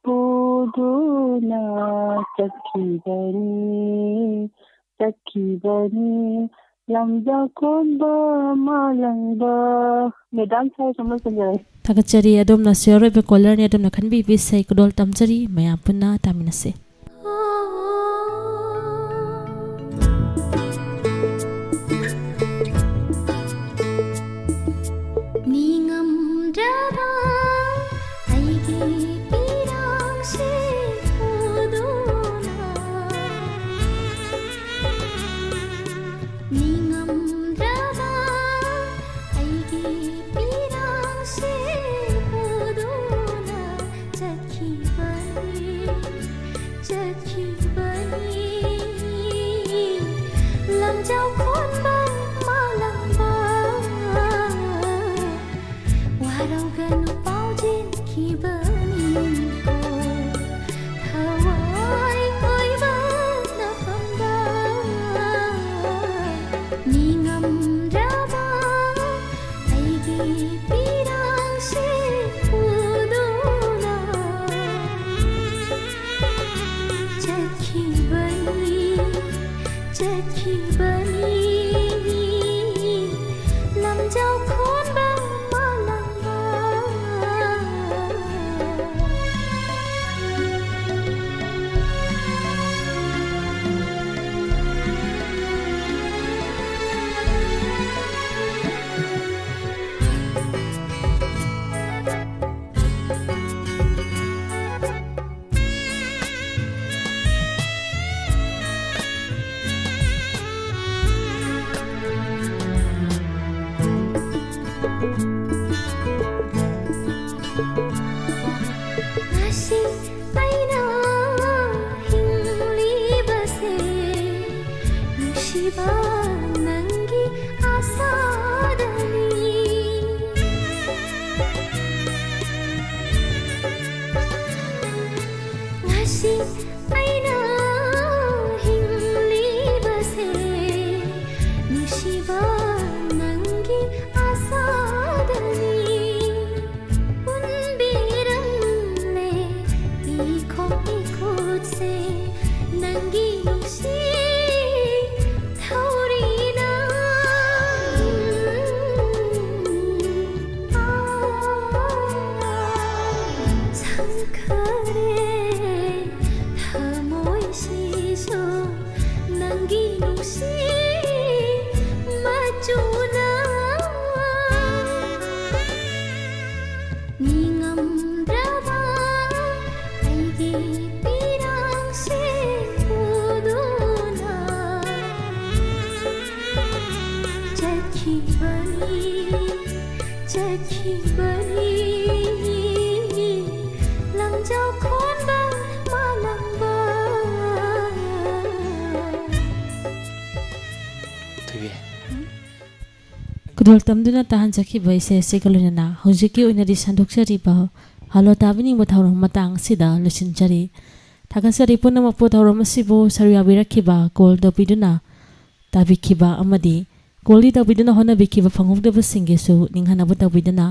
ꯄꯨꯗꯨꯅ ꯆꯠꯈꯤꯕꯅꯤ, ꯆꯠꯈꯤꯕꯅꯤ, ꯂꯝꯖꯥꯎ ꯀꯣꯟꯕ ꯃꯥꯂꯪꯕ꯫ ꯃꯦꯗꯥꯝ, ꯁꯥꯏ ꯁꯣꯝꯅ ꯆꯪꯖꯔꯦ꯫ ꯊꯥꯒꯠꯆꯔꯤ꯫ ꯑꯗꯣꯝꯅꯁꯨ ꯑꯔꯣꯏꯕ ꯀꯣꯂꯔꯅꯤ, ꯑꯗꯣꯝꯅ ꯈꯟꯕꯤꯕ ꯏꯁꯩ ꯈꯨꯗꯣꯜ ꯇꯝꯖꯔꯤ꯫ ꯃꯌꯥꯝ ꯄꯨꯟꯅ ꯇꯥꯃꯤꯟꯅꯁꯤ꯫ ꯅꯤꯡꯉꯝꯗ꯭ꯔꯕ ꯑꯩꯒꯤ ꯄꯤꯔꯥꯡꯁꯦ ꯄꯨꯗꯨꯅ ꯅꯤꯡꯉꯝꯗ꯭ꯔꯕ ꯑꯩꯒꯤ ꯄꯤꯔꯥꯡꯁꯦ ꯄꯨꯗꯨꯅ ꯆꯠꯈꯤꯕꯅꯤ, ꯆꯠꯈꯤꯕꯅꯤ꯫ ꯂꯝꯖꯥꯎ ꯈꯣꯟꯕ ꯃꯥꯂꯪꯕ ꯋꯥꯔꯧꯒꯅꯨ ꯄꯥꯎꯖꯦꯟꯈꯤꯕꯅꯤꯀꯣ, ꯊꯋꯥꯏ ꯑꯣꯏꯕ ꯅꯐꯝꯗ ꯅꯤꯡꯉꯝꯗ꯭ꯔꯕ ꯑꯩꯒꯤ ꯄꯤꯔꯥꯡꯁꯦ ꯄꯨꯗꯨꯅ ꯆꯠꯈꯤꯕꯅꯤ, ꯆꯠꯈꯤꯕꯅꯤ꯫ ꯅꯪꯒꯤ ꯑꯁꯥꯗꯅꯤ꯫ ꯉꯁꯤ ꯑꯩꯅ ꯍꯤꯡꯂꯤꯕꯁꯦ ꯅꯨꯡꯁꯤꯕ ꯅꯪꯒꯤ ꯑꯁꯥꯗꯅꯤ꯫ ꯄꯨꯟꯕꯤꯔꯝꯂꯦ ꯏꯈꯣꯛ ꯏꯈꯨꯠꯁꯦ ꯅꯪꯒꯤ ꯅꯨꯡꯁꯤ ꯊꯧꯔꯤꯅ꯫ ꯁꯪꯈꯔꯦ ꯊꯃꯣꯏꯁꯤꯁꯨ ꯅꯪꯒꯤ ꯅꯨꯡꯁꯤ ꯃꯆꯨꯅ꯫ ꯅꯤꯡꯉꯝꯗ꯭ꯔꯕ ꯑꯩꯒꯤ ꯄꯤꯔꯥꯡꯁꯦ ꯄꯨꯗꯨꯅ ꯆꯠꯈꯤꯕꯅꯤ, ꯆꯠꯈꯤꯕꯅꯤ꯫ ꯂꯪꯖꯥꯎ ꯈꯣꯟꯕ ꯃꯥꯂꯪꯕ꯫ ꯊꯣꯏꯕꯤ꯫ ꯈꯨꯗꯣꯜ ꯇꯝꯗꯨꯅ ꯇꯥꯍꯟꯖꯈꯤꯕ ꯏꯁꯩ ꯑꯁꯤꯒ ꯂꯣꯏꯅꯅ ꯍꯧꯖꯤꯛꯀꯤ ꯑꯣꯏꯅꯗꯤ ꯁꯟꯗꯣꯛꯆꯔꯤꯕ ꯍꯜꯂꯣ ꯇꯥꯕꯤꯅꯤꯡꯕ ꯊꯧꯔꯝ ꯃꯇꯥꯡ ꯑꯁꯤꯗ ꯂꯣꯏꯁꯤꯟꯖꯔꯤ꯫ ꯊꯥꯒꯠꯆꯔꯤ ꯄꯨꯝꯅꯃꯛꯄꯨ ꯊꯧꯔꯝ ꯑꯁꯤꯕꯨ ꯁꯔꯨꯛ ꯌꯥꯕꯤꯔꯛꯈꯤꯕ, ꯀꯣꯜ ꯇꯧꯕꯤꯗꯨꯅ ꯇꯥꯕꯤꯈꯤꯕ ꯑꯃꯗꯤ ꯀꯣꯜꯗꯤ ꯇꯧꯕꯤꯗꯨꯅ ꯍꯣꯠꯅꯕꯤꯈꯤꯕ ꯐꯪꯍꯧꯗꯕꯁꯤꯡꯒꯤꯁꯨ ꯅꯤꯡꯍꯟꯅꯕ ꯇꯧꯕꯤꯗꯨꯅ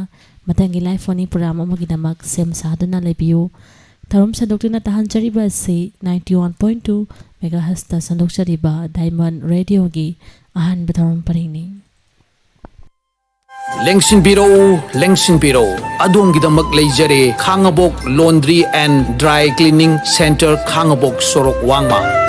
ꯃꯊꯪꯒꯤ ꯂꯥꯏꯐ ꯐꯣꯟ ꯏꯟ ꯄ꯭ꯔꯣꯒ꯭ꯔꯥꯝ ꯑꯃꯒꯤꯗꯃꯛ ꯁꯦꯝ ꯁꯥꯗꯨꯅ ꯂꯩꯕꯤꯌꯨ꯫ ꯊꯧꯔꯝ ꯁꯟꯗꯣꯛꯇꯨꯅ ꯇꯥꯍꯟꯖꯔꯤꯕ ꯑꯁꯤ ninety one point two megahertzꯇ ꯁꯟꯗꯣꯛꯆꯔꯤꯕ ꯗꯥꯏꯃꯟ ꯔꯦꯗꯤꯑꯣꯒꯤ ꯑꯍꯥꯟꯕ ꯊꯧꯔꯝ ꯄꯔꯤꯡꯅꯤ꯫ ꯂꯦꯡꯁꯤꯟꯕꯤꯔꯧ, ꯂꯦꯡꯁꯤꯟꯕꯤꯔꯧ, ꯑꯗꯣꯝꯒꯤꯗꯃꯛ ꯂꯩꯖꯔꯦ ꯈꯥꯡꯉꯕꯣꯛ Laundry and Dry Cleaning Centre, ꯈꯥꯡꯉꯕꯣꯛ ꯁꯣꯔꯣꯛ ꯋꯥꯡꯃ꯫